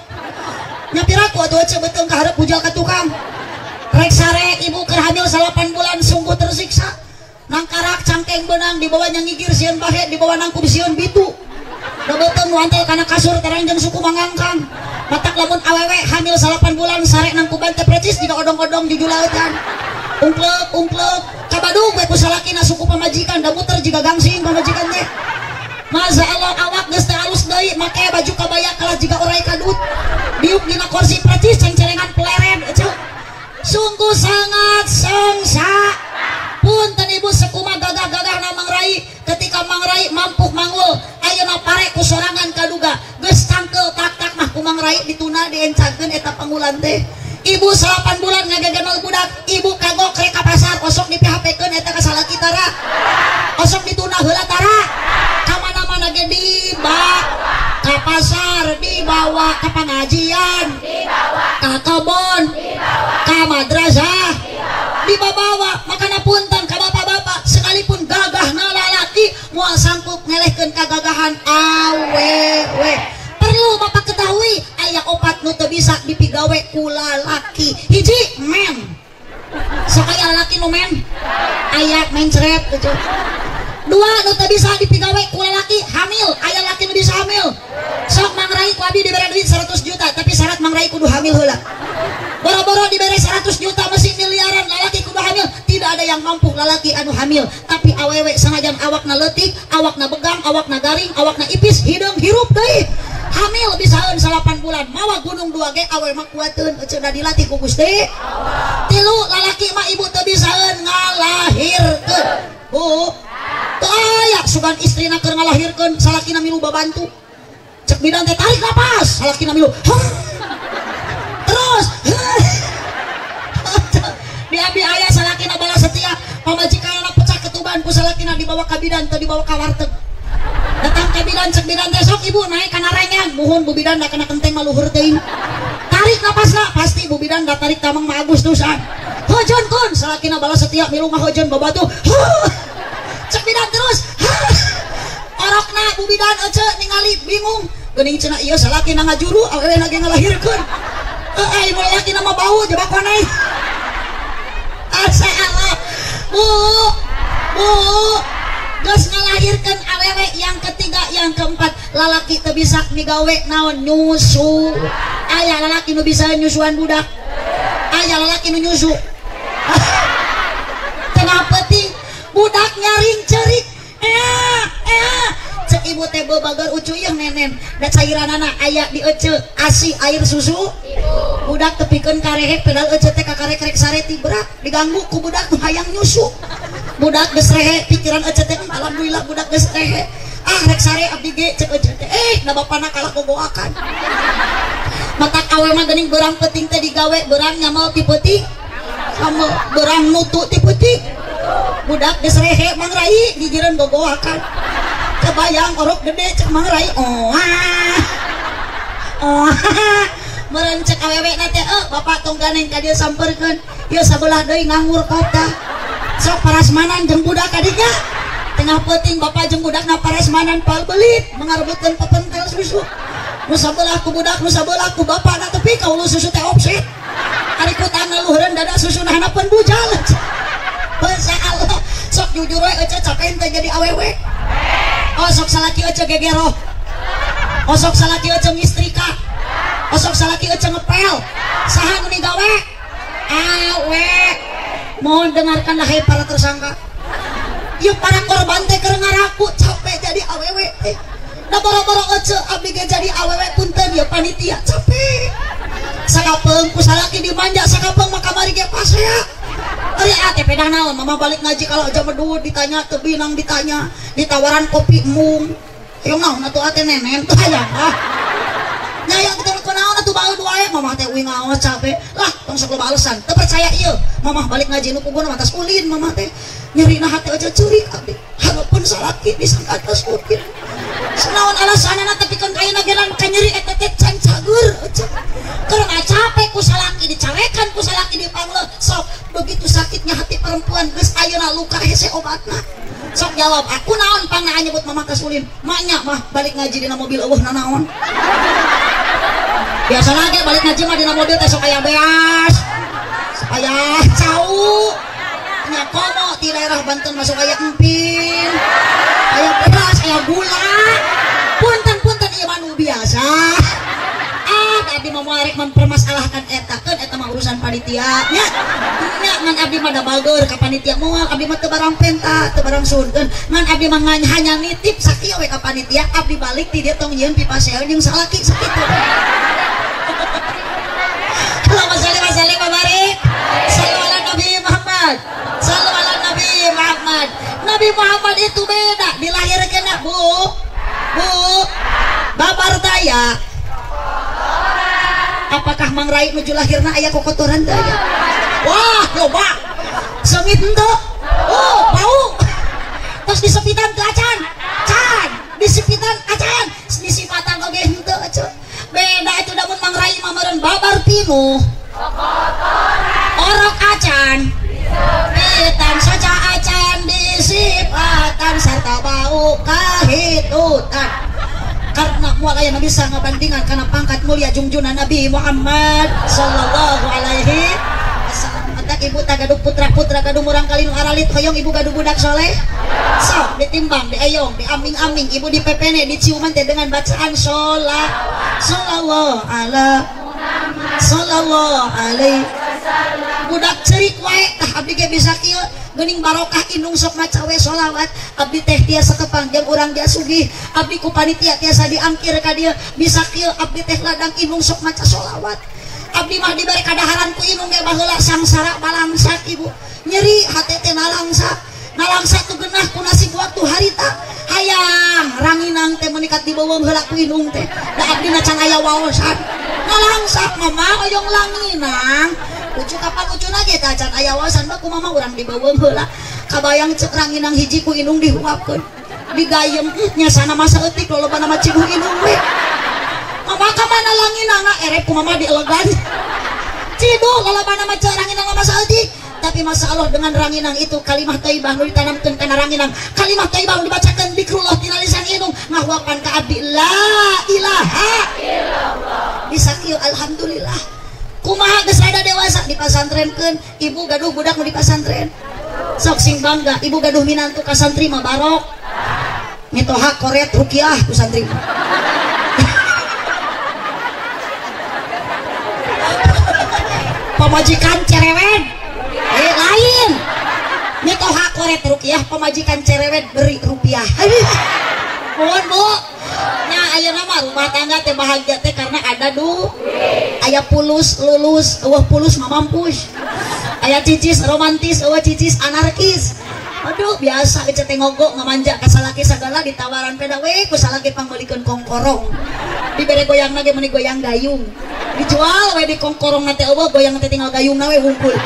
nyapiraku atuh ece beuteung ka hareup bujal ka tukang. Rek sare ibu keur hamil 8 bulan sungguh tersiksa. Nangkarak cangkeng benang dibawa nyangigir sieun bahe dibawa nangkub sieun bitu. Da beuteung wantel kana kasur taranjeng suku mangangkang. Matak lamun awewe hamil 8 bulan sare nangkuban teh precis jiga odong-odong jujulautan. Ungkleuk ungkleuk kabadug we ku salakina suku pamajikan da muter jiga gangsing pamajikan teh. Masa Allah awak geus teh alus deui make baju kabaya kalah jiga orai kadut. Diuk dina kursi precis cengcelengan peleren eceu. Sungguh sangat sengsa. Punten ibu sekuma gagah-gagahna Mang Rai ketika Mang Rai mampu manggul ayeuna pare ku sorangan kaduga geus cangkeul tak-tak mah ku Mang Rai dituna diencangkeun eta pangulan teh. Ibu 8 bulan ngagegenol budak, ibu kagok rek ka pasar osok di PHP-keun eta ka salaki tara. Osok dituna heula tara. Ka mana-mana ge dibawa, ka pasar dibawa, ka pengajian dibawa, ka kebon dibawa, ka madrasah dibawa. Makana punten ka bapak-bapak sekalipun gagahna lalaki moal sanggup ngelehkeun kagagahan awewe. Perlu bapak ketahui aya opat nu teu bisa dipigawe ku lalaki. Hiji men. Sok aya lalaki nu men? Aya mencret gitu. Dua nu teu bisa dipigawe ku lalaki hamil. Aya laki nu bisa hamil. Sok Mang Rai ku abi dibere duit 100 juta tapi syarat Mang Rai kudu hamil heula. Boro-boro dibere 100 juta masih miliaran lalaki kudu hamil. Tidak ada yang mampu lalaki anu hamil. Tapi awewe sanajan awakna leutik, awakna begang, awakna garing, awakna ipis, hideung hirup deui. Hamil bisaeun 8 bulan mawa gunung 2 ge awe mah kuateun cenah dilatih ku Gusti. Tilu lalaki mah ibu teu bisaeun ngalahirkeun. Bu, teu aya sugan istrina keur ngalahirkeun salakina milu babantu. Cek bidan teh tarik napas, salakina milu. Terus di abi aya salakina balas setia, pamajikanna pecah ketuban ku salakina dibawa ka bidan teu dibawa ka warteg. Datang ka bidan cek bidan teh sok ibu naik kana rengan, muhun bu bidan da kana kenteng mah luhur teuing. Tarik napasna, pasti bu bidan da tarik tamang mah Agustusan. Hojon kun salakina balas setia milu ngahojon babatu. Cek bidan terus. Orokna bu bidan ece ningali bingung. Geuning cenah ieu salakina ngajuru awewe ge ngalahirkeun. Ai nu lalakina mah bau jebak konai. Asa Allah. Bu, bu, geus ngalahirkeun awewe yang ketiga, yang keempat, lalaki teu bisa migawe naon nyusu. Aya lalaki nu bisa nyusuan budak. Aya lalaki nu nyusu. Tengah peuting budak nyaring cerik. Cek ibu teh bager ucu ieu nenen da cairanana aya di ece asi air susu budak tepikeun ka rehek pedal ece teh kakarek-rek sareti berat diganggu ku budak nu hayang nyusu budak geus rehe pikiran ece teh alhamdulillah budak geus rehe ah rek sare abdi ge cek ece teh da bapana kalah gogoakan matak awe mah geuning beurang peuting teh digawe beurang nyamal ti peuting sama beurang nutu ti peuting budak geus rehe Mang Rai gigireun gogoakan kebayang orok gede cek Mang Rai oh oh meureun cek awewe na teh bapak tong ganeng ka dieu samperkeun ieu sabelah deui nganggur kota sok parasmanan jeung budak ka dinya tengah peuting bapak jeung budakna parasmanan pal belit mengarebutkeun pepentel susu nu sabelah ku budak nu sabelah ku bapakna tepi ka hulu susu teh offset ari ku tangan luhureun dada susu na hanapeun bujal. Masya Allah sok jujur we ece capek teh jadi awewe. Osok salaki ece gegeroh, osok salaki ece ngistrika, osok salaki ece ngepel, saha nu migawe? Awe. Mohon dengarkanlah hai para tersangka. Yuk para korban teh keur ngaraku capek jadi awewe teh. Da boro-boro ece abdi ge jadi awewe punten ya panitia capek. Sakapeung ku salaki dimanja sakapeung mah kamari ge pasea. Ari ate pedah naon mama balik ngaji kalau aja medut ditanya teu binang ditanya ditawaran kopi mung ayo naon atuh ate nenen teu hayang ah nya aya teu kunaon atuh baeud wae mama teh uing ngaos capek lah tong sok loba alasan teu percaya ieu mamah balik ngaji nu kuguna atas ulin mama teh nyerina hate aja ceurik abdi harapan salaki disangka atas ulin sanaon alasanana tapi kan ayeuna ge ka nyeri eta teh can cager karena capek ku salaki dicarekan ku salaki dipangleuh sok begitu sakitnya hati perempuan geus ayeuna luka hese obatna sok jawab aku naon pangna nyebut mama kasulin maknya mah balik ngaji dina mobil eueuh nanaon biasana ge balik ngaji mah dina mobil teh sok aya beas sok aya cau nya komo di daerah Banten masuk aya emping aya beras aya gula punten-punten ieu mah nu biasa. Ah abdi mah moal rek mempermasalahkan eta keun eta mah urusan panitia nya nya ngan abdi mah da bager ka panitia moal abdi mah teu barang penta teu barang suhunkeun ngan abdi mah hanya nitip sakieu we ka panitia abdi balik ti dieu tong nyieun pipasean jeung salaki sakitu. Allahumma shalli wa sallim wa barik sallu ala Nabi Muhammad sallu ala Nabi Muhammad. Nabi Muhammad itu beda dilahirkeun bu bu babar daya. Apakah Mang Rai nuju lahirna aya kokotoran teh aya? Wah, loba. Seungit henteu? Oh, bau. Tos disepitan teu acan? Can. Disepitan acan. Disipatan oge henteu cenah. Beda atuh da mun Mang Rai mah meureun babar pinuh. Kokotoran. Orok acan. Disepitan saja acan disipatan sarta bau kahitutan. Karena mual aya bisa ngabandingan karena pangkat mulia jungjungan Nabi Muhammad sallallahu alaihi wasallam. Matak ibu tak gaduh putra-putra gaduh murang kali nu aralit hoyong ibu gaduh budak soleh. Sok ditimbang, dieyong, diaming-aming, ibu dipepene, diciuman teh dengan bacaan sholat sallallahu ala sallallahu alaihi. Budak cerik wae tah abdi ge bisa kieu geuning barokah indung sok maca we sholawat abdi teh tiasa tepang jeung urang dia sugih abdi ku panitia tiasa diangkir ka dieu bisa kieu abdi teh ladang indung sok maca sholawat abdi mah dibere kadaharan ku indung ge baheula sangsara balangsak ibu nyeri hate teh nalangsa nalangsa tu genah ku nasib waktu harita hayang ranginang teh menikat di beuweung heula ku indung teh da abdi na can aya waosan nalangsa mama oyong langinang ucu kapan ucu lagi teh can aya waosan mah ku mama urang di beuweung heula kabayang cek ranginang hiji ku indung dihuapkeun digayem nya sana masa eutik lolobana mah ciduh indung we mama ka mana langinangna erek ku mama dielegan ciduh lolobana mah cek ranginang masa eutik. Tapi masa Allah dengan ranginang itu kalimah thayyibah nu ditanamkeun kana ranginang kalimah thayyibah nu dibacakeun zikrullah tina lisan indung ngahuapan ka abdi la ilaha illallah bisa kieu alhamdulillah. Kumaha geus rada dewasa dipasantrenkeun ibu gaduh budak nu dipasantren Sok sing bangga ibu gaduh minantu ka santri mah barok. Mitoha koret rukiah ku santri. Pamajikan cerewet. Lain. Mitoha koret rukiah pamajikan cerewet beri rupiah. Mohon Bu. Nah ayeuna mah rumah tangga teh bahagia teh karena ada du. Aya pulus lulus, eueuh pulus mah mampus. Aya cicis romantis, eueuh cicis anarkis. Aduh biasa ece teh ngogo ngamanja ka salaki sagala ditawaran peda we ku salaki pangmeulikeun kongkorong. Dibere goyangna ge meuni goyang gayung. Dijual we di kongkorong teh eueuh goyang teh tinggal gayungna we hungkul.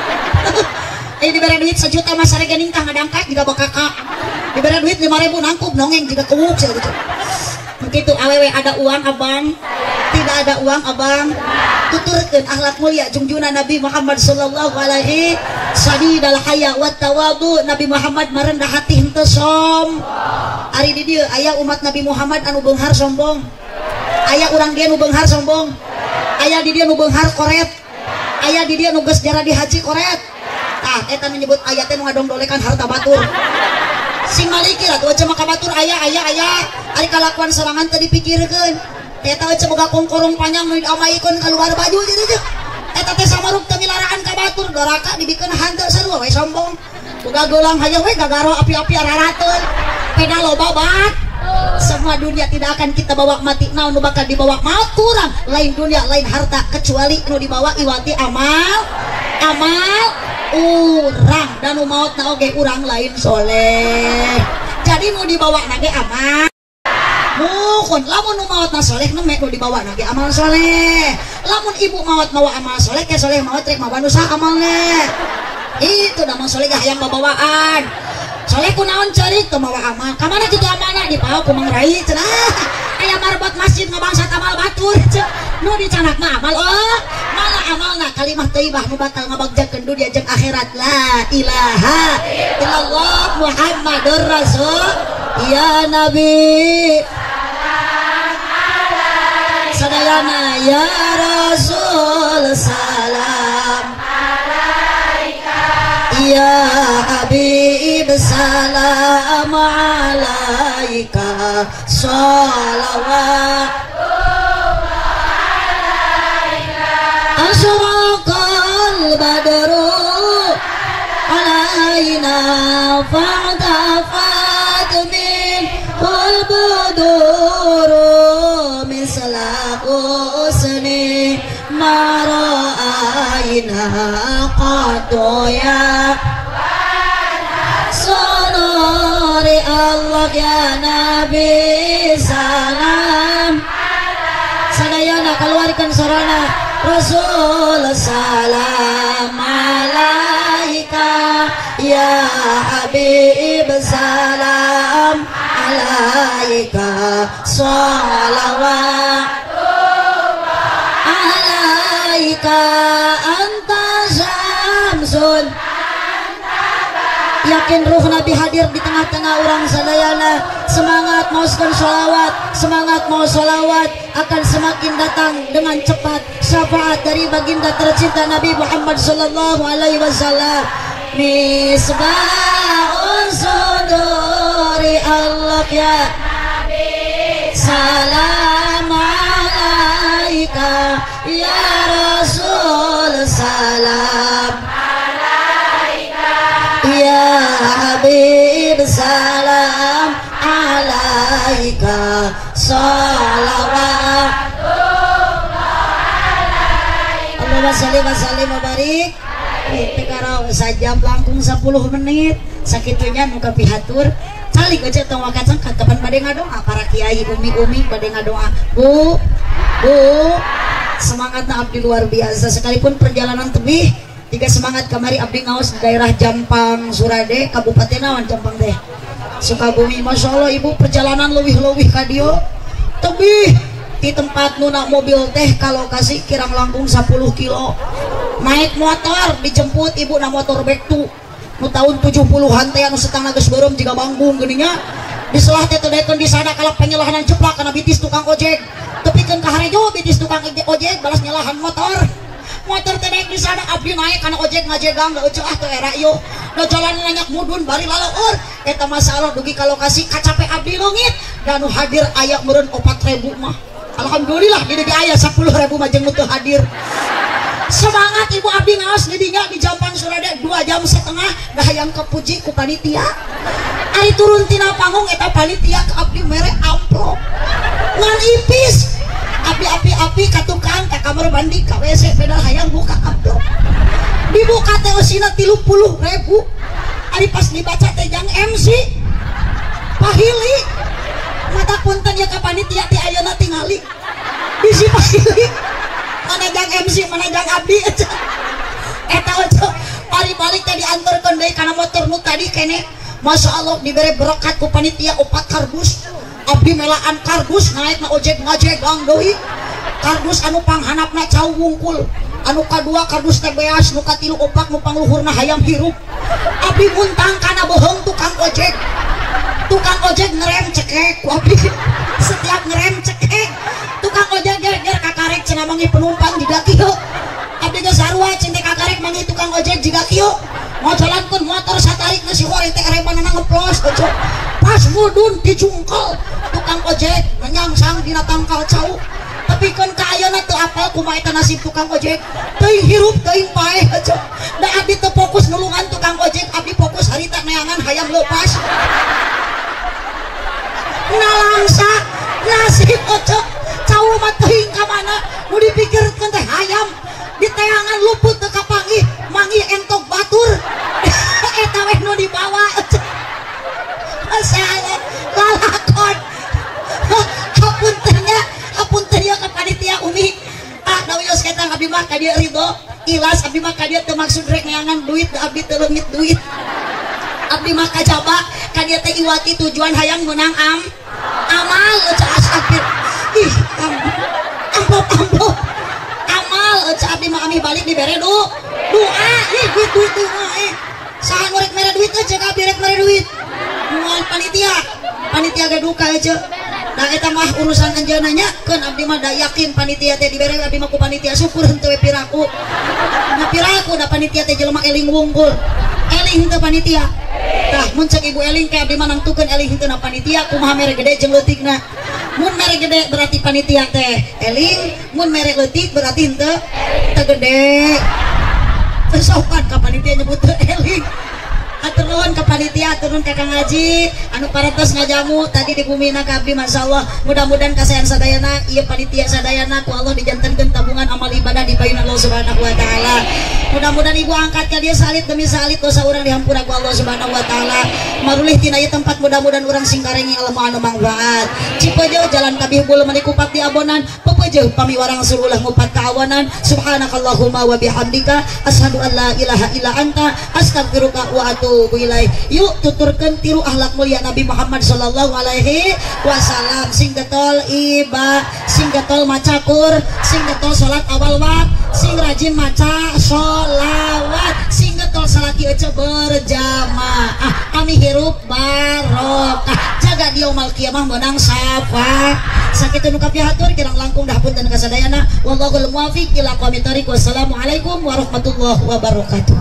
Aya dibere duit 1 juta mah sarege ningkah ngadangkak jiga bakaka. Dibere duit 5.000 nangkup nongeng jiga kewuk sia gitu. Begitu awewe ada uang abang, tidak ada uang abang. Tuturkeun akhlak mulia jungjuna Nabi Muhammad sallallahu alaihi sadidal haya wat tawadu. Nabi Muhammad merendah hati henteu som. Ari di dieu aya umat Nabi Muhammad anu beunghar sombong. Aya urang dieu nu beunghar sombong. Aya di dieu nu beunghar koret. Aya di dieu nu geus jaradi haji koret. Tah eta menyebut aya teh nu ngadongdolekan harta batur. Sing maliki lah tuh mah ka batur aya aya aya. Ari kalakuan sorangan teu dipikirkeun. Eta eueuh boga kongkorong panjang nu diamaikeun keluar baju gitu teh. Eta teh samaruk teu milaraan ka batur doraka dibikeun hanteu sarua we sombong. Boga geulang hayang we gagaro api-api ararateun. Peda loba bat. Semua dunia tidak akan kita bawa mati. Naon nu bakal dibawa maut kurang. Lain dunia lain harta kecuali nu dibawa iwati amal. Amal urang dan nu maut na oge urang lain soleh. Jadi nu dibawa na ge amal. Muhun lamun nu maot na soleh neme nu dibawa na ge amal soleh. Lamun ibu maot mawa amal soleh ke soleh maot rek mawa nu saha amalna. Itu da amal soleh hayang babawaan. Soleh kunaon ceurik teu mawa amal. Ka mana kitu amalna dipaok ku Mang Rai cenah. Aya marbot masjid ngabangsat amal batur cenah. Nu dicanak mah amal oh. Malah amalna kalimah thayyibah nu bakal ngabagjakeun dunia jeung akhirat. La ilaha illallah Muhammadur Rasul. Ya Nabi sadayana ya Rasul salam alaika ya Habib salam alaika shalawat alaika asraqal badru alaina fa'tafat min qulbuduru usni ma ra'ayna qad ya sunuri Allah ya Nabi salam sadayana keluarkan sorana Rasul salam alaika ya Habib salam alaika shalawat alaika anta syamsun. Yakin ruh Nabi hadir di tengah-tengah orang sadayana. Semangat mauskan sholawat, semangat mau sholawat akan semakin datang dengan cepat syafaat dari baginda tercinta Nabi Muhammad sallallahu alaihi wasallam. Misbahun suduri Allah ya Nabi salam alaika ya Rasul salam alaika ya Habib salam alaika shalawat alaika. Allahumma sholli wa sallim wa barik. Tekaro sajam langkung 10 menit sakitunya nu kapihatur calik aja tong wakacang kapan bade ngadoa para kiai umi-umi bade ngadoa. Bu, bu, semangatna abdi luar biasa sekalipun perjalanan tebih jika semangat kamari abdi ngaos di daerah Jampang Surade Kabupaten naon Jampang teh Sukabumi. Masya Allah ibu perjalanan leuwih-leuwih ka dieu tebih di tempat nuna mobil teh kalau kasih kirang langkung 10 kilo naik motor dijemput ibu na motor bektu nu tahun 70-an teh anu setangna geus beureum jiga banggung geuning nya diselah teh teu daekeun di sana kalap penyelahanan jeplak kana bitis tukang ojek tepikeun ka harejo bitis tukang ojek balas nyelahan motor motor teh naik di sana abdi naik kana ojek ngajegang da eueuh ah teu era ieu Da jalan nanyak mudun bari laleur eta masalah dugi ka lokasi kacape abdi leungit da nu hadir aya meureun 4.000 mah. Alhamdulillah di dieu aya 10.000 mah jeung nu teu hadir. Semangat ibu abdi ngaos di dinya di Jampang Surade 2,5 jam dah hayang kepuji ku panitia. Ari turun tina panggung eta panitia ke abdi mere amplop ngan ipis. Abdi api-api ka tukang ka kamar mandi ka WC pedal hayang buka amplop. Dibuka teh eusina 30.000. Ari pas dibaca teh jang MC pahili. Mata punten ya ka panitia teh ayeuna tingali. Bisi pahili. Mana jang MC mana jang abdi eta ojo ari balik teh diantarkeun deui kana motor nu tadi kene. Masya Allah dibere berkat ku panitia 4 kardus. Abdi melaan kardus naik na ojek ngajek gang deui. Kardus anu panghanapna cau wungkul, anu kadua kardus teh beas, nu katilu opak nu pangluhurna hayam hirup. Abdi muntang kana bohong tukang ojek. Tukang ojek ngerem cekek ku abdi. Setiap ngerem cekek tukang ojek ger kakarek cenah manggih penumpang jiga kieu. Abdi geus sarua cinti kakarek manggih tukang ojek jiga kieu. Ngajalankeun motor satarik si hore teh remanana ngeplos ojo. Pas mudun dijungkel tukang ojek nyangsang dina tangkal cau. Tapi kan ka ayeuna teu apal kumaha eta nasib tukang ojek. Teuing hirup teuing paeh ojo. Da abdi teu fokus nulungan tukang ojek, abdi fokus harita neangan hayam leupas. Nalangsa nasib ojo. Cau mah teuing ka mana nu dipikirkeun teh hayam diteangan luput teu kapanggih manggih entok batur eta weh nu dibawa. Masalah lalakon hapuntennya hapuntennya ka panitia umi ah da wios eta abdi mah ka dieu ridho ilas abdi mah ka dieu teu maksud rek neangan duit da abdi teu leungit duit abdi mah kajaba ka dieu teh iwati tujuan hayang meunang amal eueuh asapir ih amplop amplop amal eueuh abdi mah ami balik dibere doa ih duit duit duit saha nu rek mere duit eueuh abdi rek mere duit moal panitia panitia ge duka eueuh da eta mah urusan anjeunna nya keun abdi mah da yakin panitia teh dibere abdi mah ku panitia syukur henteu we piraku na piraku da panitia teh jelema eling wungkul eling henteu panitia tah mun cek ibu eling ke abdi mah nangtukeun eling henteu na panitia kumaha mere gede jeung leutikna. Mun mere gede berarti panitia teh eling, mun mere leutik berarti henteu teu gede. Teu sopan ka panitia nyebut teu eling. Atur nuhun ka panitia, atur nuhun ka Kang Haji anu parantos ngajamu tadi di bumina ka abdi masyaallah. Mudah-mudahan kasayan sadayana ieu panitia sadayana ku Allah dijantenkeun tabungan amal ibadah di payun Allah Subhanahu wa taala. Mudah-mudahan ibu angkat ka dieu salit demi salit dosa urang dihampura ku Allah Subhanahu wa taala. Marulih tina ieu tempat mudah-mudahan urang singkarengi ilmu anu mangfaat. Cipeujeuh jalan kabih bulu meuni kupat di abonan, pepeujeuh pamiwarang surulah ngupat kaawanan. Subhanakallahumma wa bihamdika asyhadu an la ilaha illa anta astaghfiruka wa atubu ilaik. Yuk tuturkeun tiru akhlak mulia Nabi Muhammad sallallahu alaihi wasallam. Sing getol iba, sing getol macakur, sing getol salat awal waktu, sing rajin maca sholawat, sing getol salaki ece berjamaah, kami hirup barokah, jaga di yaumul kiamah menang syafaat. Sakitu nu kapihatur kirang langkung dah punten kasadayana. Wallahul muwaffiq ila aqwamit thoriq. Wassalamualaikum warahmatullahi wabarakatuh.